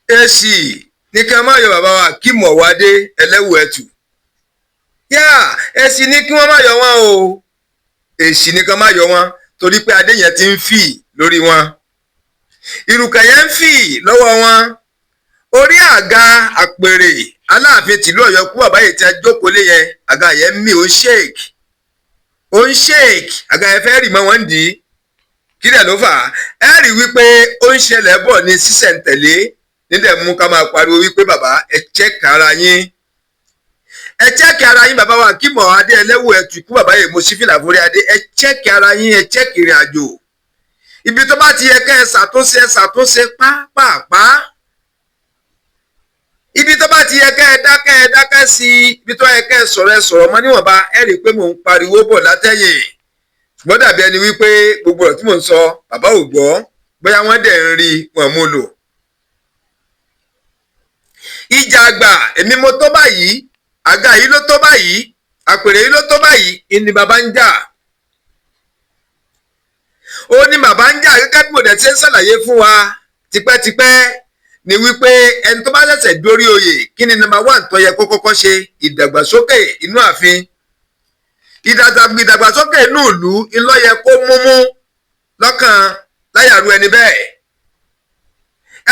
Èsì ní kí wọ́n má yọ bàbá wa Akeem Ọ̀wádé Ẹlẹ́wù Ẹ̀tù. Yá, èsì ní kí wọ́n má yọ wọn o. Èsì ní kí wọ́n má yọ wọn, torí pé adé yẹn ti ń fì lórí wọn, ìrùkẹ̀ yẹn ń fì lọ́wọ́ wọn. Orí àga àpèrè Aláàfin tìlú Ọ̀yọ́ kú bàbá yìí tí a jókòó lé yẹn, àga yẹn ń mì, ó ń shake, ó ń shake. Àga yẹn fẹ́ rì mọ́ wọn dì í. Kí dẹ̀ ló fà á? Ẹ rí wípé ó ń ṣẹlẹ̀ bọ̀ ní sísẹ̀ntẹ̀lé nílẹ̀, mú ká máa pariwo wípé, bàbá, ẹ check ara yín, ẹ check ara yín. Bàbá wa Akeem Adé Ẹlẹ́wù Ẹ̀tù kú bàbá yìí, mo sí fìlà forí adé. Ẹ check ara yín, ẹ check ìrìn àjò. Ibi tó bá ti yẹ kẹ́ ẹ ṣàtúnṣe, ẹ ṣàtúnṣe pápápá. Ibi tó bá ti yẹ kẹ́ ẹ dákẹ́, ẹ dákẹ́ sí i. Ibi tó yẹ kẹ́ ẹ sọ̀rọ̀, ẹ sọ̀rọ̀ mọ́ níwọ̀nba. Ẹ rí i pé mò ń pariwo bọ̀ látẹ̀yìn, ṣùgbọ́n dàbí ẹni wípé gbogbo ọ̀rọ̀ tí mò ń sọ, bàbá ò gbọ́. Bóyá wọ́n dẹ̀ ń rí wọn mú lò. Ìjà àgbà, èmi mo tó báyìí, àga yìí ló tó báyìí, àpèrè yìí ló tó báyìí, ìní bàbá ń jà, ó ní bàbá ń jà. Gẹ́gẹ́ bí mo dẹ̀ ṣe ń ṣàlàyé fún wa tipẹ́tipẹ́ ni wípé ẹni tó bá ṣẹ̀ṣẹ̀ dórí oyè, kí ni number one tó yẹ kó kọ́kọ́ ṣe? Ìdàgbàsókè inú ààfin, ìdàgbàsókè inú ìlú ńlọ yẹ kó múmú lọ́kàn láyàrú ẹni bẹ́ẹ̀.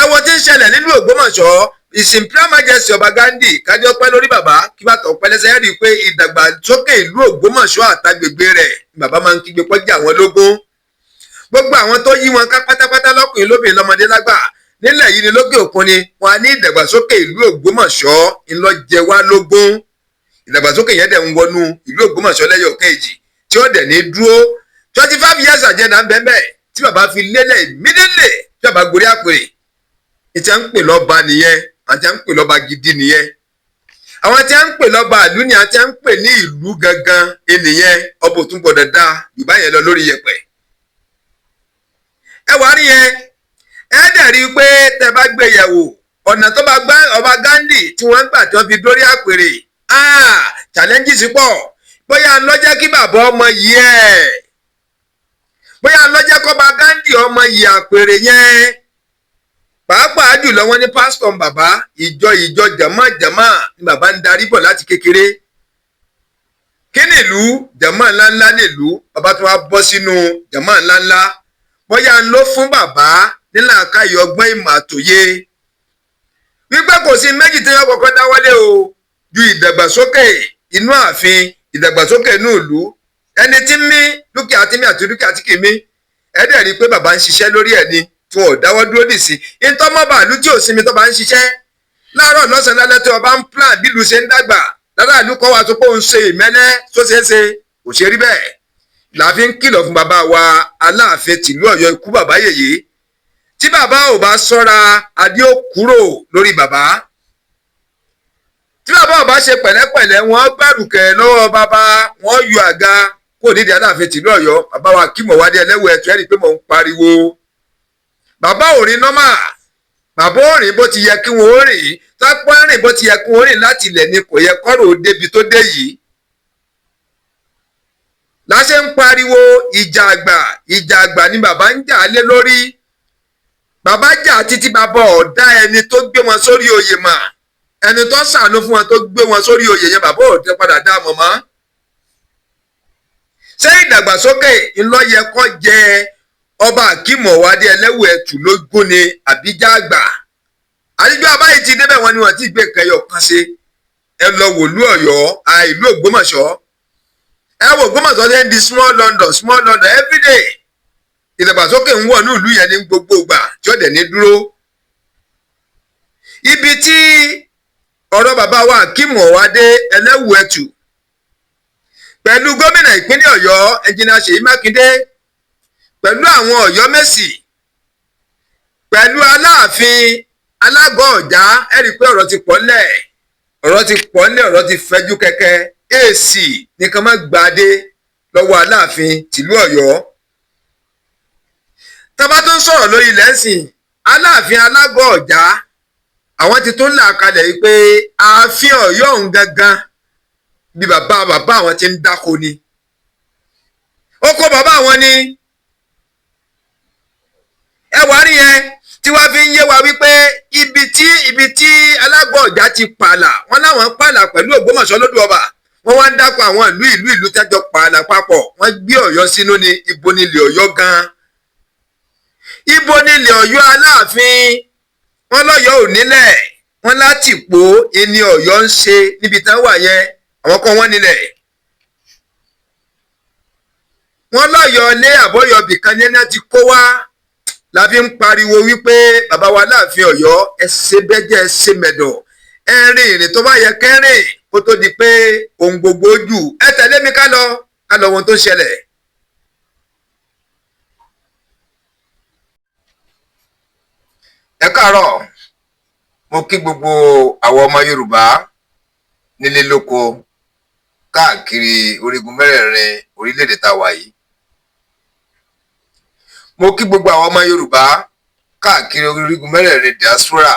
Ẹ wo tí ń ṣẹlẹ̀ nílùú Ògbómọ̀ṣọ́. His Imperial Majesty Ọba Ghandi, kájọ pẹ́ lórí bàbá, kí bàtà ọpẹ́ lẹ́sẹ̀. Rí i pé ìdàgbàsókè ìlú Ògbómọ̀ṣọ́ àtàgbègbè rẹ̀, bàbá máa ń kígbe pọ́jà àwọn lógún. Gbogbo àwọn tó yí wọn ká pátápátá, lọ́kùnrin, lóbìnrin, lọ́mọdé, lágbà, nílẹ̀ yìí ni lókè òkun ni, wọn á ní ìdàgbàsókè ìlú Ògbómọ̀ṣọ́ ńlọ jẹ wá lógún. Ìdàgbàsókè yẹn dẹ̀ ń wọnú ìlú Ògbómọ̀ṣọ́ lẹ́yọ̀ kejì tí ó dẹ̀ ní dúró. 25 years agenda ń bẹ́ẹ̀ bẹ́ẹ̀ tí bàbá fi lélẹ̀ immediately tí bàbá gorí àpèrè. Ìtí à ń pè lọ́ba nìyẹn, àti à ń pè lọ́ba gidi nìyẹn. Àwọn tí a ń pè lọ́ba ìlú ni àti à ń pè ní ìlú gangan ènìyàn. Ọba òtún gbọ́dọ̀ dá jù báyẹn lọ lórí yẹ̀pẹ̀. Ẹ wá rí yẹn, ẹ dẹ̀ rí i pé tẹ bá gbé yẹ̀wò ọ̀nà tó bá gbá ọba Ghandi tí wọ́n gbà tí wọ́n fi dórí àpèrè, challenges pọ̀. Bóyá ló jẹ́ kí bàbá ọmọ yìí ẹ̀, bóyá ló jẹ́ kọ́ba Ghandi ọmọ yìí àpèrè yẹn. Pàápàá jùlọ, wọ́n ní pásítọ̀ bàbá, ìjọ ìjọ jàmá jàmá ni bàbá ń darí bọ̀ láti kékeré. Kí nílùú jàmá ńláńlá nílùú bàbá tó wá bọ́ sínú jàmá ńláńlá, bóyá ń lọ fún bàbá nílàákàyè, ọgbọ́n, ìmọ̀ àtòye wípé kò sí méjì tí wọ́n kọ́kọ́ dáwọ́lé o ju ìdàgbàsókè inú ààfin, ìdàgbàsókè inú ìlú. Ẹni tí ń mí, dúkìá tí mí àti dúkìá tí kì í mí. Ẹ dẹ̀ rí i pé bàbá ń ṣiṣẹ́ lórí ẹ̀ ni, tí wọn ò dáwọ́ dúró dì sí ìtọ́mọ́bà ìlú tí ò sinmi tó bá ń ṣiṣẹ́ láàárọ̀, lọ́sàn-án, lálẹ́, tí ọba ń plan bí ìlú ṣe ń dàgbà lára ìlú kan wà tó pé òun ṣe ìmẹ́lẹ́ tó ṣeé ṣe, kò ṣe rí bẹ́ẹ̀. La fi ń kìlọ̀ fún bàbá wa Aláàfin tìlú Ọ̀yọ́, ikú bàbá yèyé, tí bàbá ò bá ṣọ́ra, adé ó kúrò lórí bàbá. Tí bàbá ò bá ṣe pẹ̀lẹ́pẹ̀lẹ́, wọ́n gbàrúkẹ̀ lọ́wọ́ bàbá, wọ́n yọ àga kó nídìí Aláàfin tìlú Ọ̀yọ́. Bàbá wa Akeem Ọ̀wádé Ẹlẹ́wù Ẹ̀tù, ẹ̀rí pé mò ń pariwo, bàbá ò rìn normal, bàbá ò rìn bó ti yẹ kí wọ́n rìn. Tápọ́ rìn bó ti yẹ kí wọ́n rìn láti ilẹ̀ ni, kò yẹ kọ́rọ̀ ó débi tó dé yìí. Láṣẹ ń pariwo ìjà àgbà, ìjà àgbà ni bàbá ń jà lé lórí. Bàbá jà títí, bàbá ọ̀dá ẹni tó gbé wọn sórí oyè mà, ẹni tó ṣàánú fún wọn tó gbé wọn sórí oyè yẹn, bàbá ọ̀dẹ padà dá mọ̀ mọ́. Ṣé ìdàgbàsókè ńlọ yẹ kó jẹ ọba Akeem Ọ̀wádé Ẹlẹ́wù Ẹ̀tù lógún ni, àbíjà àgbà? Àdìjọ abáyé ti débẹ̀, wọn ni wọn ti gbé kẹyọ kan ṣe. Ẹ lọ wòlú Ọ̀yọ́, ìlú Ògbómọ̀ṣọ́. Ẹ wo Ògbómọ̀ṣọ́ ṣe ń di small London, small London everyday. Ìdàgbàsókè ń wọ̀ ní ìlú yẹn ní gbogbo ìgbà tí ó dẹ̀ ní dúró. Ibi tí ọ̀rọ̀ bàbá wa Akeem Ọ̀wádé Ẹlẹ́wù Ẹ̀tù pẹ̀lú gómìnà ìpínlẹ̀ Ọ̀yọ́, Ẹnjìnà Ṣèyí Mákindé, pẹ̀lú àwọn Ọ̀yọ́mèsì, pẹ̀lú Aláàfin Alágọ̀ Ọ̀já, ẹ rí i pé ọ̀rọ̀ ti pọ̀ ńlẹ̀, ọ̀rọ̀ ti pọ̀ ńlẹ̀, ọ̀rọ̀ ti fẹjú kẹ̀kẹ́. Èsì nìkan má gbàdé lọ́wọ́ Aláàfin tìlú Ọ̀yọ́. Tá bá tó ń sọ̀rọ̀ lórí ilẹ̀ ń sìn, Aláàfin Alágọ̀ Ọ̀já, àwọn ti tún là kalẹ̀ yìí pé ààfin Ọ̀yọ́ òun gangan bí bàbá bàbá àwọn ti ń dáko ni, oko bàbá àwọn ni. Ẹ wá rí yẹn. Tí wàá fi ń yé wa wípé ibi tí Alágọ̀ Ọ̀jà ti pààlà, wọ́n láwọn pààlà pẹ̀lú Ògbómọ̀ṣọ́ lódò ọba. Wọ́n wá ń dákọ̀ àwọn ìlú tẹ́jọ pààlà papọ̀, wọ́n gbé Ọ̀yọ́ sínú ni. Ibo nílẹ̀ Ọ̀yọ́ gan? Ibo nílẹ̀ Ọ̀yọ́ Aláàfin? Wọ́n lọ́yọ̀ọ́ ò nílẹ̀. Wọ́n látìpó ẹni Ọ̀yọ́ ń ṣe níbi tán wà yẹn, àwọn kan wọ́n nílẹ̀. Wọ́n lọ́yọ̀ọ́ lé àbọ̀yọ̀ bìkan ní ẹni ti kó wá. La fi ń pariwo wípé bàbá wa Láàfin Ọ̀yọ́, ẹ ṣe bẹ́jẹ́, ẹ ṣe mẹ̀dọ̀, ẹ rìn ìrìn tó bá yẹ kẹ́rìn kó tó di pé ohun gbogbo jù. Ẹ tẹ̀lé mi ká lọ, ká lọ ohun tó ń ṣẹlẹ̀. Ẹ káàárọ̀, mo kí gbogbo àwọn ọmọ Yorùbá nílé lóko káàkiri orígun mẹ́rẹ̀ẹ̀rin orílẹ̀-èdè tá a wà yìí. Mo kí gbogbo àwọn ọmọ Yorùbá káàkiri orígun mẹ́rẹ̀ẹ̀rin diaspora.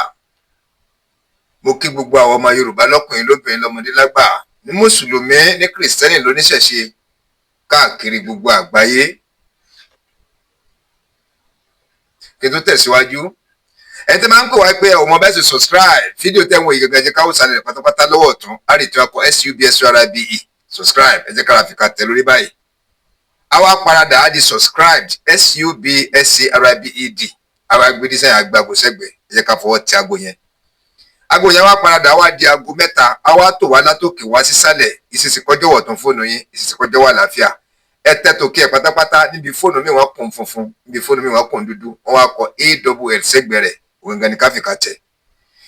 Mo kí gbogbo àwọn ọmọ Yorùbá lọ́kùnrin, lóbìnrin, lọ́mọdé, lágbà, ní mùsùlùmí, ní kìrìsìtẹ́nì, lóníṣẹ̀ṣe káàkiri gbogbo àgbáyé. Kí n tó tẹ̀síwájú, ẹni tí máa ń pè wá pé ọmọ bẹ́ẹ̀ sì subscribe fídíò tẹ̀wọ̀n yìí gẹ́gẹ́, jẹ́ káwọ́ sálẹ̀ pátápátá lọ́wọ́ ọ̀tún, á rí tí wọ́n kọ SUBSCRIBE, subscribe. Ẹ jẹ́ kára fi ká tẹ̀ lórí báyìí. Àwa paradà á di subscribed, SUBSCRIBED. Àwa gbé dísẹ́yìn àgbàgbò sẹ́gbẹ̀ẹ́. Ẹ jẹ́ ká fọwọ́ ti aago yẹn. Aago yẹn wá paradà wá di aago mẹ́ta, á wá tò wá látòkè wá sísàlẹ̀. Ìsinsìnkọjọ́ wọ̀ tún fóònù yín, ìsinsìnkọjọ́ wà láàfíà. Ẹ tẹ tòkè ẹ pátápátá. Níbi fóònù mi, wọ́n kùn funfun, níbi fóònù mi, wọ́n kùn dúdú, wọ́n wá kọ AWL sẹ́gbẹ̀ẹ́ rẹ̀. Òun gan ni káfíńkà tẹ̀.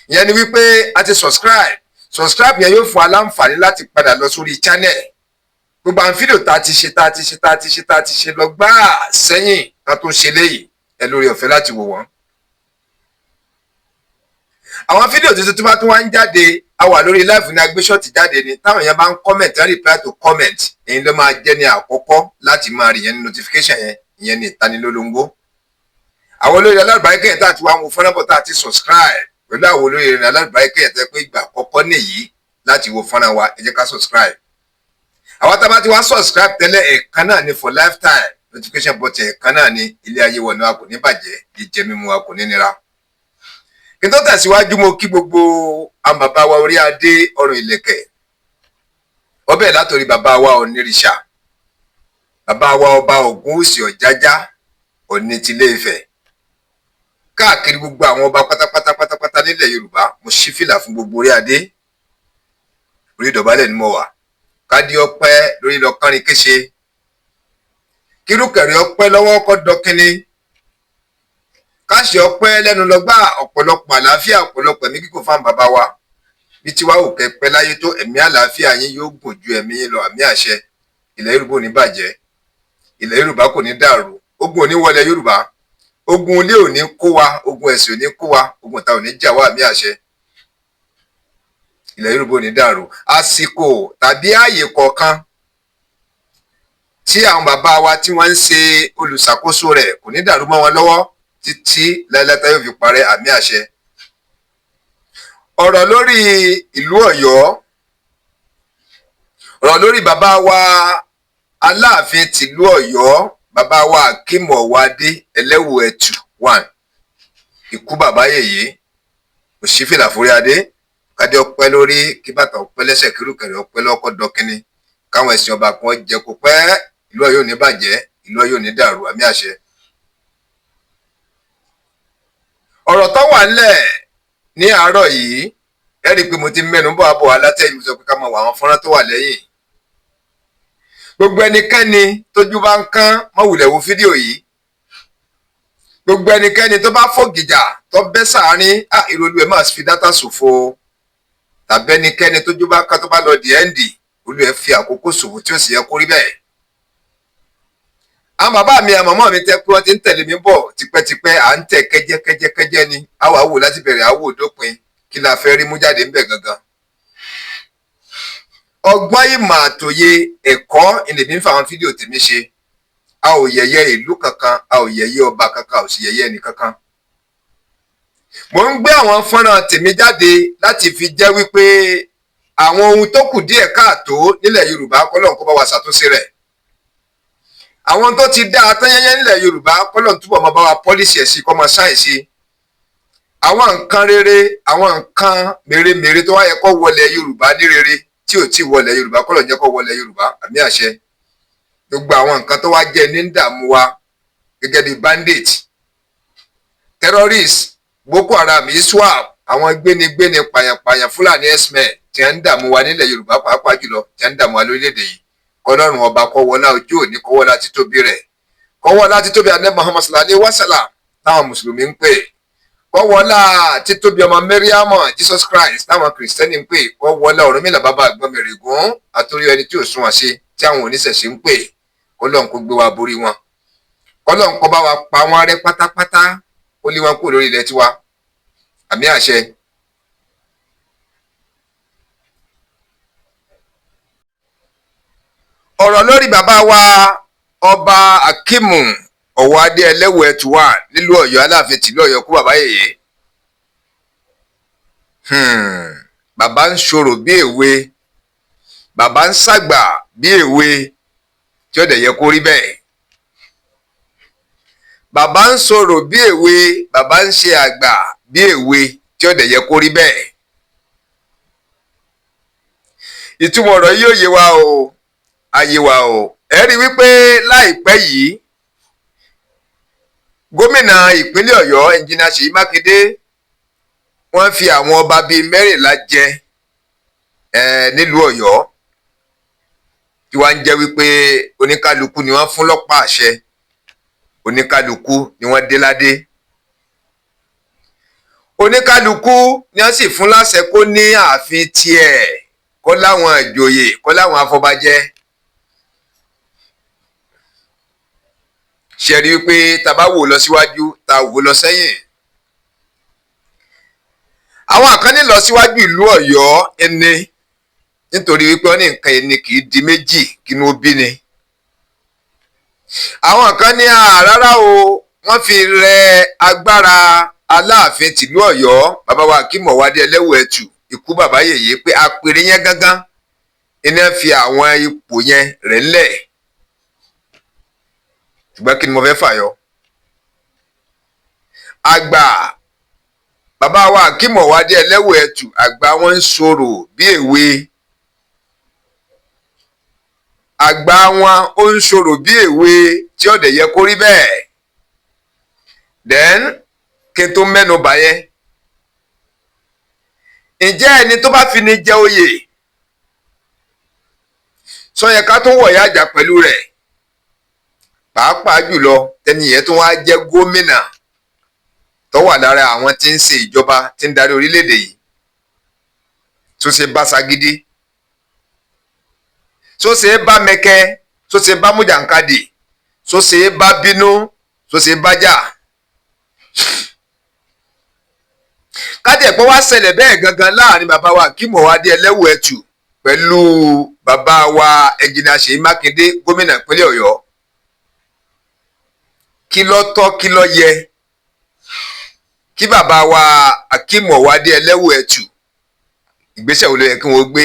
Ìyẹn ni wípé a ti subscribe. Subscribe yẹn yóò fún aláǹfààní láti padà lọ sórí channel, gbogbo àwọn fídíò tá a ti ṣe, tá a ti ṣe, tá a ti ṣe, tá a ti ṣe lọ gbáà sẹ́yìn ká tó ṣe léyìí. Ẹ lórí ọ̀fẹ́ láti wò wọ́n. Àwọn fídíò tuntun tó bá tún wá ń jáde, a wà lórí live ní agbésọ́ọ̀tì jáde ni, táwọn èèyàn bá ń comment and reply to comment, èyí ló máa jẹ́ ní àkọ́kọ́ láti máa rí yẹn ní notification yẹn. Ìyẹn ní ìtanilólobó. Àwọn olórí alálùbáríkà yẹn tá a ti wá wo fọ́nrán bọ̀, tá a ti subscribe pẹ̀lú àwọn olórí alálùbáríkà yẹn, tẹ́ pé ìgbà àkọ́kọ́ nìyí láti wo fọ́nrán wa, ẹ jẹ́ ká subscribe. Àwọn tá a bá ti wá subscribe tẹ́lẹ̀, ẹ̀ẹ̀kan náà ni for lifetime. Notification button ẹ̀ẹ̀kan náà ni. Ilé ayé wọ̀nà wa kò ní bàjẹ́, jíjẹ mímu wa kò ní nira. Kí n tó tẹ̀síwájú, mo kí gbogbo àwọn bàbá wa orí adé, ọrùn ìlẹ̀kẹ̀ ọbẹ̀, látòrí bàbá wa Onírìṣà, bàbá wa ọba Ògúnwùsì Ọ̀jájá, Ọ̀ọ̀ni tilé Ifẹ̀, káàkiri gbogbo àwọn ọba pátápátá pátápátá nílẹ̀ Yorùbá. Mo ṣí fìlà fún gbogbo orí adé. Orí ìdọ̀bálẹ̀ ni mo wà. Kádé ọpẹ́ lórí lọ kánrin kéṣe, kírúkẹ̀rẹ̀ ọpẹ́ lọ́wọ́ kọ́ dọ́kínní, káṣí ọpẹ́ lẹ́nu lọ́gbà. Ọ̀pọ̀lọpọ̀ àlàáfíà, ọ̀pọ̀lọpọ̀ ẹ̀mí kíkún fáwọn bàbá wa. Bí tiwa ò kẹ́ pẹ́ láyé tó, ẹ̀mí àlàáfíà yín yóò gùn ju ẹ̀mí yín lọ. Àmì àṣẹ. Ilẹ̀ Yorùbá ò ní bàjẹ́, ilẹ̀ Yorùbá kò ní dàrú, ogun ò ní wọlé Yorùbá, ogun ilé ò ní kó wa, ogun ẹ̀sìn ò ní kó wa, ogun ìta ò ní jà wá. Àmì àṣẹ. Ilẹ̀ Yorùbá ò ní dàrú. Àsìkò tàbí ààyè kọ̀ọ̀kan tí àwọn bàbá wa tí wọ́n ń ṣe olùṣàkóso rẹ̀ kò ní dàrú mọ́ wọn lọ́wọ́ títí láìláta yóò fi parẹ́. Àmì àṣẹ. Ọ̀rọ̀ lórí ìlú Ọ̀yọ́, ọ̀rọ̀ lórí bàbá wa Aláàfin tìlú Ọ̀yọ́, bàbá wa Akeem Ọwọ́adé Ẹlẹ́wù Ẹ̀tù one, ikú bàbá yèyé, òṣìfìlà forí adé, kádé ọpẹ́ lórí, kí bàtà ọpẹ́ lẹ́sẹ̀, kírùkẹ̀rẹ̀ ọpẹ́ lọ́kọ́ dọ́kínní, káwọn ẹ̀sìn ọba kan jẹ kó pẹ́. Ìlú Ọ̀yọ́ ò ní bàjẹ́, ìlú Ọ̀yọ́ ò ní dàrú. Àmì àṣẹ. Ọ̀rọ̀ tó wà ńlẹ̀ ní àárọ̀ yìí, ẹ rí i pé mo ti mẹ́nu bọ̀ àbọ̀ alátẹ̀yìn. Mo sọ pé ká máa wọ àwọn fọ́nrán tó wà lẹ́yìn. Gbogbo ẹnikẹ́ni tójú bá ń kán, má wulẹ̀ wo fídíò yìí. Gbogbo ẹnikẹ́ni tó bá fògìjà tó bẹ́ sàárín à ìrọ̀lú ẹ̀ máa fi data ṣòfò, tàbí ẹnikẹ́ni tójú bá kán tó bá lọ di ẹ́ǹdì, olú ẹ̀ fi àkókò ṣòfò tí ó sì yẹ kó rí bẹ́ẹ̀. Àwọn bàbá mi, àwọn màmá mi tẹ́ pé wọ́n ti ń tẹ̀lé mi bọ̀ tipẹ́tipẹ́, à ń tẹ̀ kẹ́jẹ́kẹ́jẹ́kẹ́jẹ́ ni. A wà wò láti bẹ̀rẹ̀, àwò dópin. Kí la fẹ́ rí mú jáde ńbẹ̀ gangan? Ọgbọ́n, ìmọ̀ àtòye, ẹ̀kọ́ ìlèmí ń fa àwọn fídíò tèmi ṣe. A ò yẹ̀yẹ́ ìlú kankan, a ò yẹ̀yẹ́ ọba kankan, a ò sì yẹ̀yẹ́ ẹnì kankan. Mo ń gbé àwọn fọ́nrán tèmi jáde láti fi jẹ́ wípé àwọn ohun tó kù díẹ̀ káàtó nílẹ̀ Yorùbá, kọ́lọ́n kó bá wa ṣàtúnṣe rẹ̀. Àwọn tó ti dá atányẹ́yẹ́ nílẹ̀ Yorùbá, kọ́lọ́n túbọ̀ máa bá wa polish ẹ̀ sí, kọ́ máa ṣáì sí. Àwọn nǹkan rere, àwọn nǹkan mèremère tó wá yẹ kó wọlé Yorùbá ní rere tí ò tí wọlé Yorùbá, kọ́ ló jẹ́ kó wọlé Yorùbá. Àmì àṣẹ. Gbogbo àwọn nǹkan tó wá jẹ́ ní ń dààmú wa gẹ́gẹ́ bí bandit, terrorist, Boko Haram, ISWAP, àwọn gbénigbéni, pàyànpàyàn, Fúlàní herdsmen tí wọ́n ń dààmú wa nílẹ̀ Yorùbá, pàápàá jùlọ tí wọ́n ń dààmú wa lórílẹ̀‐èdè yìí, kọlọ́run ọba kọ́wọ́lá ojú òní, kọ́wọ́lá títóbi rẹ̀, kọ́wọ́lá títóbi adé Muhammad sallallahu alaihi wasallam táwọn mùsùlùmí ń pè, kọ́wọ́lá títóbi ọmọ Mẹ́ríámọ̀ Jesus Christ táwọn kìrìsìtẹ́nì ń pè, kọ́wọ́lá Ọ̀rúnmìlà bàbá àgbọnnìrègún àtòrí ẹni tí ò sunwọ̀n ṣe tí àwọn oníṣẹ̀ṣe ń pè, kọ́lọ́n kó gbé wa borí wọn, kọ́lọ́n kó bá wa pa wọ́n rẹ́ pátápátá, kó lé wọn kúrò lórí ilẹ̀ tiwa. Àmì àṣẹ. Ọ̀rọ̀ lórí bàbá wa, Ọba Akíìmù Ọ̀wọ́adé Ẹlẹ́wù Ẹ̀tùwà nílùú Ọ̀yọ́, Aláàfin tìlú Ọ̀yọ́, kú bàbá yèyé. Bàbá ń ṣòro bí èwe, bàbá ń ṣàgbà bí èwe, tí ó dẹ̀ yẹ kó rí bẹ́ẹ̀. Bàbá ń sọ̀rọ̀ bí èwe, bàbá ń ṣe àgbà bí èwe, tí ó dẹ̀ yẹ kó rí bẹ́ẹ̀. Ìtumọ̀ ọ̀rọ̀ yìí yóò yé wa o, ayé wa o. Ẹ rí wípé láìpẹ́ yìí, gómìnà ìpínlẹ̀ Ọ̀yọ́, Ẹnjìnà Ṣèyí Mákindé, wọ́n fi àwọn ọba bíi 14 jẹ nílùú Ọ̀yọ́, tí wọ́n ń jẹ́ wípé oníkálukú ni wọ́n fún lọ́pàá àṣẹ, oníkálukú ni wọ́n dé ládé, oníkálukú ni wọ́n sì fún láṣẹ kó ní ààfin tiẹ̀, kó láwọn ìjòyè, kó láwọn afọbajẹ. Ṣe rí wípé tá a bá wò lọ síwájú, tá a wò lọ sẹ́yìn, àwọn kan ní lọ síwájú ìlú Ọ̀yọ́ ẹni nítorí wípé wọ́n ní nǹkan ẹni kì í di méjì kínú ó bí ni. Àwọn kan ní rárá o, wọ́n fi rẹ agbára Aláàfin tìlú Ọ̀yọ́, bàbá wa Akeem Ọ̀wádé Ẹlẹ́wù Ẹ̀tù, ikú bàbá yèyé, pé apèrè yẹn gángan iná fi àwọn ipò yẹn rẹ̀ ńlẹ̀. Ṣùgbọ́n kí ni mo fẹ́ fàyọ? Àgbà bàbá wa Akeem Ọ̀wádé Ẹlẹ́wù Ẹ̀tù, àgbà wọn ń sọ̀rọ̀ bí èwe, àgbà wọn ó ń sọ̀rọ̀ bí èwe tí ó dẹ̀ yẹ kó rí bẹ́ẹ̀. Then kí n tó mẹ́nu bà yẹn, ǹjẹ́ ẹni tó bá fi ni jẹ oyè sọ yẹ ká tó wọ̀yá àjà pẹ̀lú rẹ̀, pàápàá jùlọ tẹni yẹn tó wá jẹ́ gómìnà tó wà lára àwọn tí ń ṣe ìjọba tí ń darí orílẹ̀-èdè yìí, tó ṣe bá ṣagídí, tó ṣe bá mẹkẹ, tó ṣe bá mújàǹkadì, tó ṣe bá bínú, tó ṣe bá jà? Kájẹ̀ pé wá ṣẹlẹ̀ bẹ́ẹ̀ gangan láàrin bàbá wa Akeem Ọ̀wádé Ẹlẹ́wù Ẹ̀tù pẹ̀lú bàbá wa Ẹnjìnà Ṣèyí Mákindé, gómìnà ìpínlẹ̀ Ọ̀yọ́, kí ló tọ́, kí ló yẹ kí bàbá wa Akeem Ọ̀wádé Ẹlẹ́wù Ẹ̀tù, ìgbésẹ̀ wo ló yẹ kí wọ́n gbé?